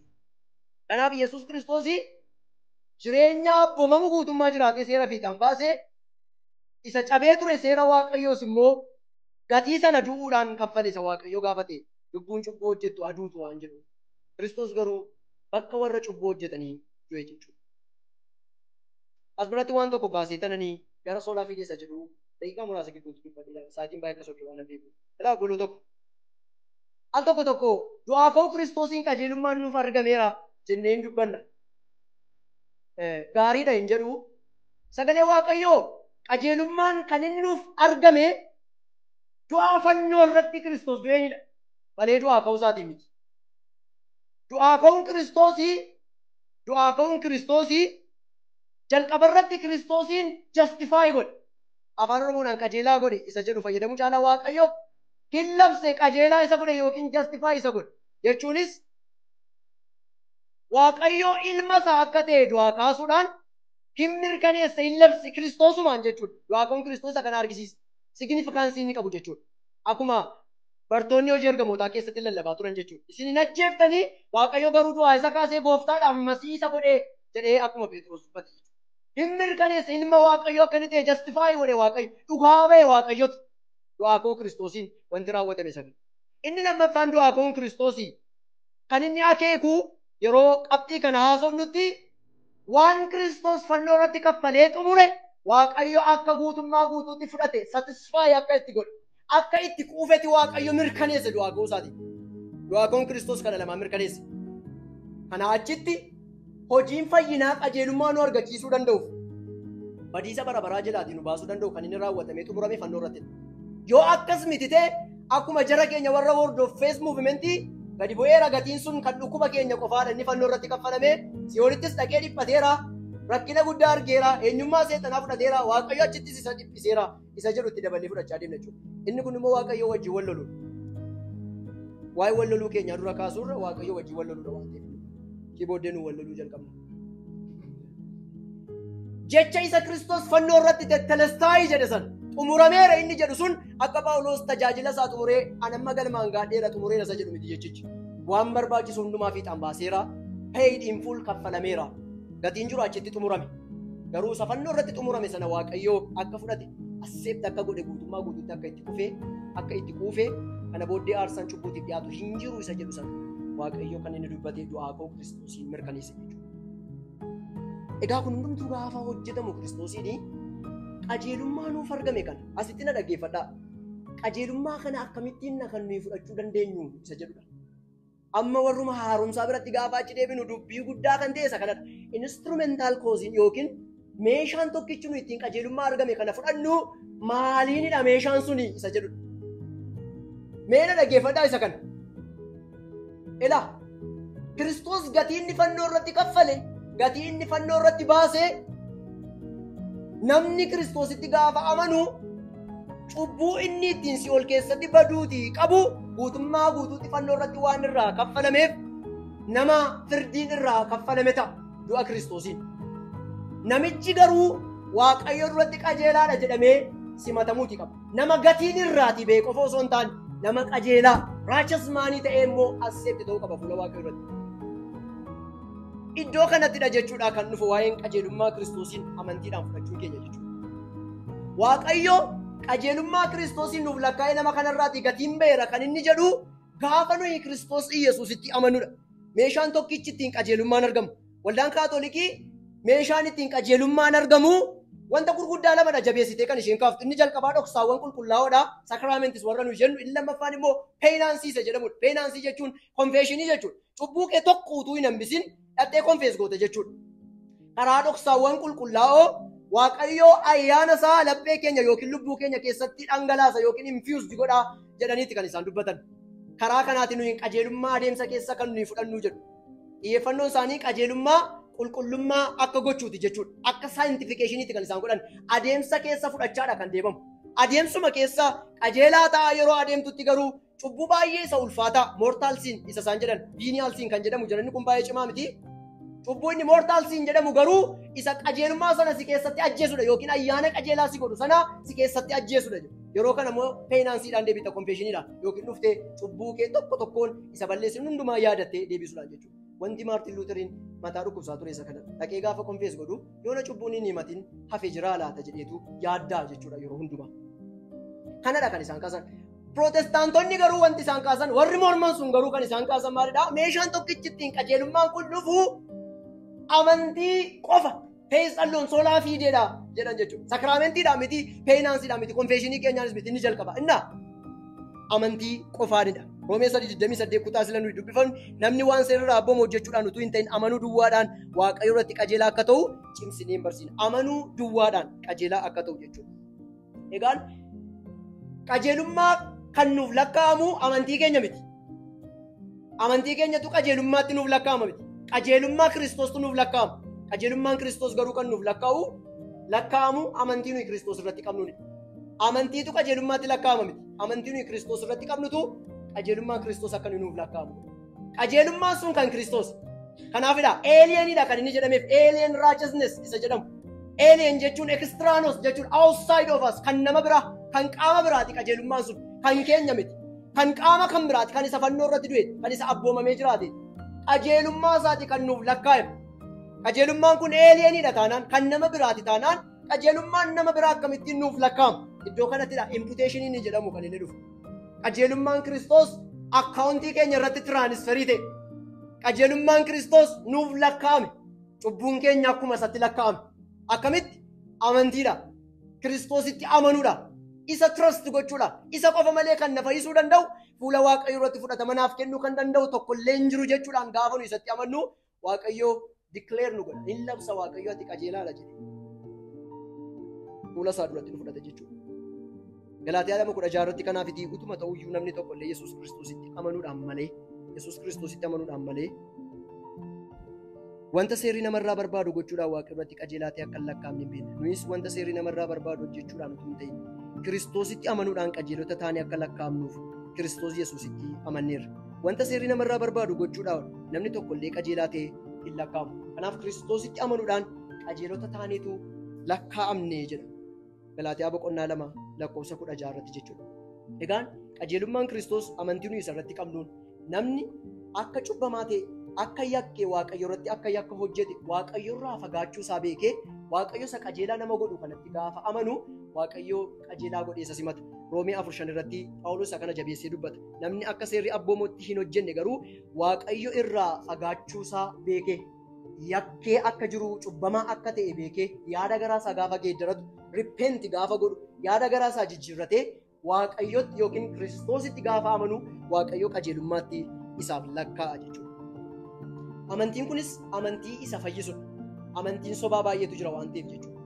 Kanaaf Yesuus Kiristoos jireenya abboomamu guutummaa jiraatee seera fiixaan baasee isa cabee ture seera Waaqayyoos immoo gatii sana du'uudhaan kaffale isa Waaqayyoo gaafate. Lubbuun cubbuu hojjettu aduutu waan jedhu. Kiristoos garuu bakka warra cubbuu hojjetanii du'e jechuudha. As biratti waan tokko kaasee tananii gara soolaa fideessa jedhu daqiiqaa muraasa gidduutti dubbadhe sa'aatiin baay'ee akka socho'u waan beeku. Ilaa goluu tokko. Al tokko tokko du'aa ka'uu Kiristoosiin qajeelummaan nuuf argameera jennee hin dubbanna. Gaariidha hin jedhu. Sagalee Waaqayyoo qajeelummaan kan inni nuuf argame du'aa fannoo irratti Kiristoos du'eenidha. Malee du'aa ka'uu isaatiin miti. Du'aa ka'uun Kiristoosii jalqaba irratti Kiristoosiin justify godhe. Afaan Oromoodhaan qajeelaa godhe isa jedhu fayyadamuu caalaa Waaqayyo hin labse qajeelaa isa godhe yookiin justify isa godhe. Jechuunis Waaqayyo ilma isaa akka ta'e du'aa kaasuudhaan hin mirkaneesse hin labse Kiristoosumaan jechuudha. Du'aa ka'uun Kiristoos kana argisiisa. Signifikaansii inni qabu jechuudha. Akkuma bartoonni hojii ergamootaa keessatti lallabaa turan jechuudha. Isin hin ajjeeftanii Waaqayyo garuu du'aa isa kaasee gooftaadhaaf masii isa godhee jedhee akkuma Phexros dubbate jechuudha. Hin mirkaneesse ilma Waaqayyo akka inni ta'e justify godhe Waaqayyo dhugaa ba'e Waaqayyotu du'aa ka'uu Kiristoosiin wanti raawwatame sana. Inni lammaffaan du'aa ka'uun Kiristoosii kan inni akeeku yeroo qabxii kana haasofnutti waan Kiristoos fannoo irratti kaffalee xumure Waaqayyo akka guutummaa guutuutti fudhate satisfy akka itti godhe akka itti quufetti Waaqayyo mirkaneesse du'aa ka'uu isaatiin. Du'aa ka'uun Kiristoos kana lamaan mirkaneesse. Kana achitti hojiin fayyinaa qajeelummaa nu argachiisuu danda'uuf badiisa bara baraa jalaatii nu baasuu danda'u kan inni raawwatamee xumurame fannoo irratti. Yoo akkas miti ta'e akkuma jara keenya warra Word of Faith Movementii gadi bu'eera gatiin sun kan dhukkuba keenya qofaadha inni fannoo irratti kaffalame si'oolittis dhaqee dhiphateera rakkina guddaa argeera eenyummaa seexanaa fudhateera Waaqayyo achittis isa dhiphiseera isa jedhu itti dabalee fudhachaa deemna jechuudha. Inni kun immoo Waaqayyo wajjin wal loludha. Waa'ee wal loluu keenyaa dura kaasuurra Waaqayyo wajjin wal loluudha waan ta'eef. Kibooddee nu wal loluu jalqabna. Jecha isa Kiristoos fannoo irratti tetelestaayi jedhe sana xumurameera inni jedhu sun akka Phaawulos tajaajila isaa xumuree anamma galmaan gaadheera xumureera isa jedhu miti jechichi. Waan barbaachisu hundumaa fiixaan baaseera. Paid in full kaffalameera. Gatiin jiru achitti xumurame. Garuu isa fannoo irratti xumurame sana Waaqayyoo akka fudhate accept akka godhe guutummaa guutuutti akka itti kufee akka itti quufee kana booddee aarsaan cubbuutiif dhiyaatu hin jiru isa jedhu sana Waaqayyoo kan inni dubbatee du'aa koo Kiristoosiin mirkaneesse jechuudha. Egaa kun hundumtuu gaafa hojjetamu Kiristoosiin qajeelummaa nuuf argame kana asitti na dhaggeeffadhaa. Qajeelummaa kana akkamittiin kan nuyi fudhachuu dandeenyu isa jedhudha. Amma warruma haaromsaa biratti gaafa achi deebinu dubbii guddaa kan ta'e isa kanadha. Instrumental cause yookiin meeshaan tokkichi nu ittiin qajeelummaa argame kana fudhannu maaliinidha meeshaan suni isa jedhudha. Mee na dhaggeeffadhaa isa kana. Ilaa Kiristoos gatii inni fannoo irratti kaffale, gatii inni fannoo irratti baasee namni Kiristoositti gaafa amanu cubbuu inni ittiin si'ool keessatti baduutii qabu guutummaa guutuutti fannoo irratti waan irraa kaffalameef nama firdiin irraa kaffalame ta'a du'a Kiristoosiin. Namichi garuu Waaqayyo duratti qajeelaadha jedhamee simatamuuti qaba. Nama gatiin irraatii ba'e qofa osoo hin taane nama qajeelaa righteous man ta'ee immoo accept ta'uu qaba fuula Waaqayyo duratti. Iddoo kanattidha jechuudha kan dhufu waa'een qajeelummaa Kiristoosiin amantiidhaan fudhachuu keenya jechuudha. Waaqayyo qajeelummaa Kiristoosiin nuuf lakkaa'ee nama kanarraatii gatiin ba'eera kan inni jedhu gaafa nuyi Kiristoos Iyesuusitti amanudha. Meeshaan tokkichi ittiin qajeelummaan argamu. Waldaan Kaatolikii meeshaan ittiin qajeelummaan argamu wanta gurguddaa lamadha jabeessitee kan isheen kaaftu. Inni jalqabaa dhoksaawwan qulqullaa'oodha. Sacramentis warra nuyi jennu. Inni lammaffaan immoo penance isa jedhamudha. Penance jechuun confession jechuudha. Cubbuu kee tokko utuu hin hambisin dhattee confess goote jechuudha. Karaa dhoksaawwan qulqullaa'oo Waaqayyoo ayyaana isaa laphee keenya yookiin lubbuu keenya keessatti dhangalaasa yookiin infused godhaa jedhaniiti kan isaan dubbatan. Karaa kanaatiin nuyi qajeelummaa adeemsa keessa kan nuyi fudhannu jedhu. Xiyyeeffannoon isaanii qajeelummaa qulqullummaa akka gochuuti jechuudha. Akka sanctificationiitti kan isaan godhan adeemsa keessa fudhachaadha kan deemamu. Adeemsuma keessa qajeelaa ta'a yeroo adeemtutti garuu cubbuu baay'ee isa ulfaataa mortal sin isa isaan jedhan venial sin kan jedhamu jedhan kun baay'ee cimaa miti. Cubbuu inni mortal sin jedhamu garuu isa qajeelummaa sana si keessatti ajjeesudha yookiin ayyaana qajeelaa si godhu sana si keessatti ajjeesudha. Yeroo kana immoo penanceiidhaan deebita confessioniidhaan yookiin dhuftee cubbuu kee tokko tokkoon isa balleessinu hundumaa yaadattee deebisuudhaan jechuudha. Wanti Maartin Luuteriin mataa dhukkubsaa ture isa kana dhaqee gaafa confess godhu yoona cubbuun inni himatin hafe jiraa laata jedheetu yaaddaa jechuudha yeroo hundumaa. Kanadha kan isaan kaasan. Pirootestaantonni garuu wanti isaan kaasan warri morman sun garuu kan isaan kaasan maalidhaa? Meeshaan tokkichi ittiin qajeelummaan kun dhufu amantii qofa. Faith alone sola fideedha jedhan jechuudha. Sacramentiidhaan miti, penanceiidhaan miti, confession keenyaanis miti inni jalqaba. Innaa amantii qofaanidha. Roomee 3:28 kutaa sila nuyi dubbifamnu namni waan seerarraa abboomu hojjechuudhaan utuu hin ta'in amanuu duwwaadhaan Waaqayyo irratti qajeelaa akka ta'u cimsinee hin barsiisna. Amanuu duwwaadhaan qajeelaa akka ta'u jechuudha. Egaan qajeelummaa kan nuuf lakkaa'amu amantii keenya miti. Amantii keenyatu qajeelummaatti nuuf lakkaa'ama miti. Qajeelummaa Kiristoostu nuuf lakkaa'ama. Qajeelummaan Kiristoos garuu kan nuuf lakkaa'amu amantii nuyi Kiristoos irratti qabnudha. Amantiitu qajeelummaatti lakkaa'ama miti. Amantii nuyi Kiristoos irratti qabnutu qajeelummaan Kiristoos akka nuuf lakkaa'amu. Qajeelummaan sun kan Kiristoos. Kanaafidha alienidha kan inni jedhameef alien righteousness isa jedhamu. Alien jechuun extraneous jechuun outside of us kan nama biraa kan qaama biraati qajeelummaan sun kan keenya miti. Kan qaama kan biraati kan isa fannoo irratti du'e kan isa abboomamee jiraate. Qajeelummaa isaati kan nuuf lakkaa'ame. Qajeelummaan kun alienidha taanaan kan nama biraati taanaan qajeelummaan nama biraa akkamittiin nuuf lakkaa'ama. Iddoo kanattidha imputation inni jedhamu kan inni dhufu. Qajeelummaan Kiristoos account keenya irratti transfer ta'e. Qajeelummaan Kiristoos nuuf lakkaa'ame. Cubbuun keenya akkuma isatti lakkaa'ame. Akkamitti? Amantiidha. Kiristoositti amanuudha. Isa trust gochuudha. Isa qofa malee kan na fayyisuu danda'u fuula Waaqayyoo irratti fudhatama naaf kennuu kan danda'u tokkollee hin jiru jechuudhaan gaafa nu isatti amannu Waaqayyoo declare nu godha. Inni labsa Waaqayyoo ati qajeelaadha jedhe. Fuula isaa duratti nu fudhata jechuudha. Galaatiyaa 2:16 irratti kanaaf itti utuma ta'uyyuu namni tokkollee Yesuus Kiristoositti amanuudhaan malee Yesuus Kiristoositti amanuudhaan malee wanta seerri namarraa barbaadu gochuudhaan Waaqayyo irratti qajeelaa ta'e akka hin lakkaa'amne hin beekna. Nuyis wanta seerri namarraa barbaadu hojjechuudhaan utuu hin ta'in Kiristoositti amanuudhaan qajeelota taane akka lakkaa'amnuuf Kiristoos Yesuusitti amanneerra. Wanta seerri namarraa barbaadu gochuudhaan namni tokko illee qajeelaa ta'e hin lakkaa'amu. Kanaaf Kiristoositti amanuudhaan qajeelota taaneetu lakkaa'amne jedha. Galaatiyaa boqonnaa 2 lakkoofsa 16 irratti jechuudha. Egaan qajeelummaan Kiristoos amantii nuyi isarratti qabnuun namni akka cubbamaa ta'e, akka yakkee Waaqayyo irratti akka yakka hojjete, Waaqayyo irraa fagaachuu isaa beekee Waaqayyo isa qajeelaa nama godhu kanatti gaafa amanu Waaqayyo qajeelaa godhee isa simata. Roomee 4:5 irratti Phaawulos akkana jabeessee dubbata. Namni akka seerri abboomotti hin hojjenne garuu Waaqayyo irraa fagaachuu isaa beekee yakkee akka jiru, cubbamaa akka ta'e beekee yaada garaa isaa gaafa geeddaratu, repent gaafa godhu, yaada garaa isaa jijjiirratee Waaqayyotti yookiin Kiristoositti gaafa amanu Waaqayyo qajeelummaatti isaaf lakkaa'a jechuudha. Amantiin kunis amantii isa fayyisudha. Amantiin sobaa baay'eetu jira waan ta'eef jechuudha.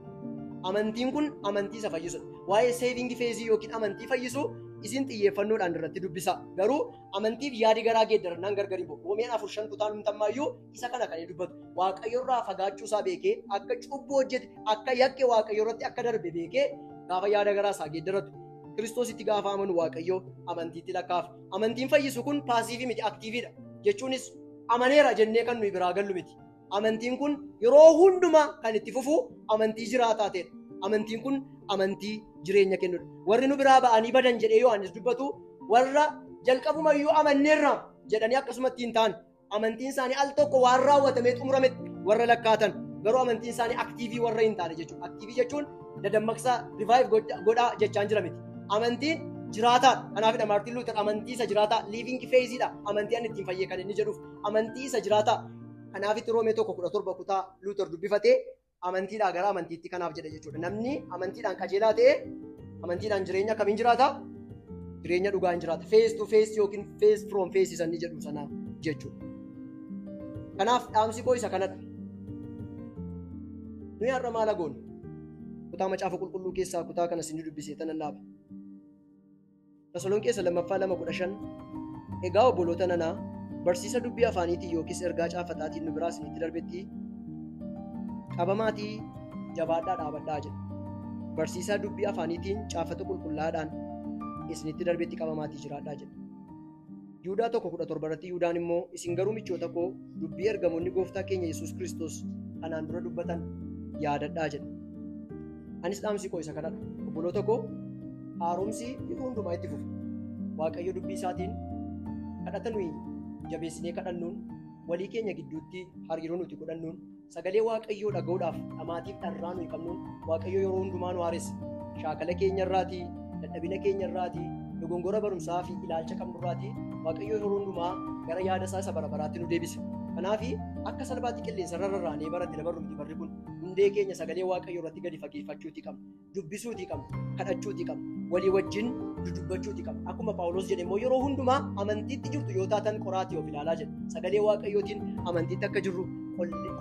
Amantiin kun amantii isa fayyisudha. Waa'ee saving faith yookiin amantii fayyisuu isin xiyyeeffannoodhaan irratti dubbisa. Garuu amantiif yaadi garaa geeddarannaan gargar hin ba'u. Roomeen 4:5 kutaan hundammaayyuu isa kana kan dubbatu. Waaqayyo irraa fagaachuu isaa beekee akka cubbuu hojjete, akka yakke Waaqayyo irratti akka darbe beekee gaafa yaada garaa isaa geeddaratu Kiristoositti gaafa amanu Waaqayyo amantiitti lakkaafa. Amantiin fayyisu kun paasiivii miti, aktiiviidha. Jechuunis amaneera jennee kan nuyi biraa gallu miti. Amantiin kun yeroo hundumaa kan itti fufu amantii jiraataa ta'edha. Amantiin kun amantii jireenya kennudha. Warri nu biraa ba'anii badan jedhee Yohaannis dubbatu warra jalqabumayyuu amanneerra jedhanii akkasumatti hin taane amantiin isaanii al tokko waan raawwatamee xumurametti warra lakkaatan garuu amantiin isaanii aktiivii warra hin taane jechuudha. Aktiivii jechuun dadammaqsa revive godhaa jechaan jira miti. Amantiin jiraataadha. Kanaafidha Maartiin Luuter amantii isa jiraataa living faithidha. Amantii ani ittiin fayyee kan inni jedhuuf amantii isa jiraataa. Kanaafitti Roomee 1:17 kutaa Luuter dubbifatee amantiidhaa gara amantiitti kanaaf jedha jechuudha. Namni amantiidhaan qajeelaa ta'e amantiidhaan jireenya akkamiin jiraata? Jireenya dhugaa hin jiraata. Face to face yookiin face from face isa inni jedhu sana jechuudha. Kanaaf dhaamsi koo isa kanadha. Nuyi har'a maal goonu? Kutaa macaafa qulqulluu keessaa kutaa kana isin dubbisee tanan dhaaba. Tasalonqee 2 2:15 Egaa obboloota nanaa barsiisa dubbii afaaniitiin yookiis ergaa caafataatiin nu biraa isinitti darbetti qabamaatii jabaadhaa dhaabadhaa jedha. Barsiisaa dubbii afaaniitiin caafata qulqullaadhaan isinitti darbetti qabamaatii jiraadhaa jedha. Yihudaa 1:17 irratti Yihudaan immoo isin garuu michoota koo dubbii ergamoonni gooftaa keenya Yesuus Kiristoos kanaan dura dubbatan yaadadhaa jedha. Anis dhaamsi koo isa kanadha. Obboloota koo haaromsi yeroo hundumaa itti fufa. Waaqayyo dubbii isaatiin kadhata nuyi jabeessinee kadhannuun walii keenya gidduutti hariiroo nuti godhannuun sagalee Waaqayyoo dhaga'uudhaaf dhamaatiif dharraa nuyi qabnuun Waaqayyo yeroo hundumaa nu haaressa. Shaakala keenya irraatii, dadhabina keenya irraatii, dogongora barumsaa fi ilaalcha qabnu irraatii Waaqayyo yeroo hundumaa gara yaada isaa isa bara baraatti nu deebisa. Kanaaf akka salphaatti qilleensa irra rarraanee baratti dabarru miti barri kun. Hundee keenya sagalee Waaqayyoo irratti gadi fageeffachuutii qabna, dubbisuutii qabna, kadhachuutii qabna, walii wajjin dudubbachuutii qabna. Akkuma Phaawulos jedhe immoo yeroo hundumaa amantiitti jirtu yoo taatan qoraatii of ilaalaa jedha. Sagalee Waaqayyootiin amantiitti akka jirru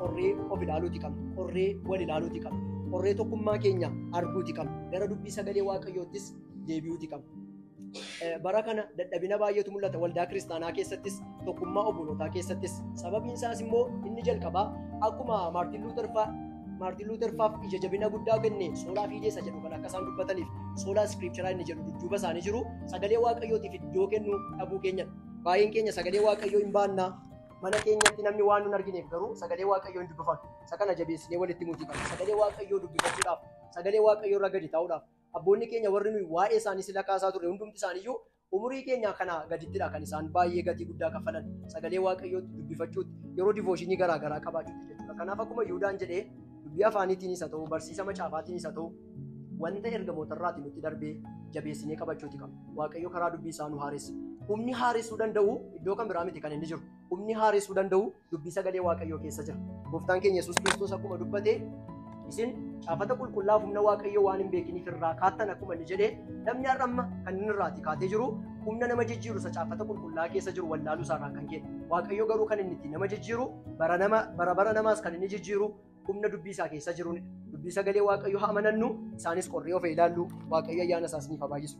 qorree of ilaaluutii qabna, qorree wal ilaaluutii qabna, qorree tokkummaa keenya arguutii qabna, gara dubbii sagalee Waaqayyoottis deebi'uutii qabna. Bara kana dadhabina baay'eetu mul'ata waldaa kiristaanaa keessattis tokkummaa obbolootaa keessattis. Sababiin isaas immoo inni jalqabaa akkuma Maartiin Luuter faaf ija jabina guddaa kenne soolaa fiideessa jedhu kan akka isaan dubbataniif soolaa iskiriipcharaa inni jedhu dudduuba isaanii jiru sagalee Waaqayyootiif iddoo kennu dhabuu keenyadha. Baay'een keenya sagalee Waaqayyoo hin baannaa mana keenyatti namni waan nun argineef garuu sagalee Waaqayyoo hin dubbifannu. Isa kana jabeessinee walitti himuutii qabna. Sagalee Waaqayyoo dubbifachuudhaaf, sagalee Waaqayyoo irra gadi taa'uudhaaf abboonni keenya warri nuyi waa'ee isaanii sila kaasaa turre hundumti isaaniiyyuu umurii keenya kana gadittidha kan isaan baay'ee gatii guddaa kaffalan sagalee Waaqayyootti dubbifachuutti yeroo divooshinii garaa garaa qabaachuutti jechuudha. Kanaaf akkuma Yihuudaan jedhee dubbii afaaniitiinis haa ta'u barsiisa macaafaatiinis haa ta'u wanta ergamootarraatii nutti darbee jabeessinee qabachuuti qabna. Waaqayyo karaa dubbii isaa nu haaressa. Humni haaressuu danda'u iddoo kan biraa miti kan inni jiru. Humni haaressuu danda'u dubbii sagalee Waaqayyoo keessa jira. Gooftaan keenya Yesuus Kiristoos akkuma dubbate isin caafata qulqullaaf humna Waaqayyoo waan hin beekiniif irraa kaattan akkuma inni jedhee namni har'a amma kan inni irraatii kaatee jiru humna nama jijjiiru isa caafata qulqullaa keessa jiru wallaaluu isaarraan kan ka'e. Waaqayyo garuu kan inni ittiin nama jijjiiru bara bara namaas kan inni jijjiiru humna dubbii isaa keessa jiruunidha. Dubbii sagalee Waaqayyoo haa amanannu isaanis qorree of ilaallu Waaqayyo ayyaana isaas ni haa baay'isu.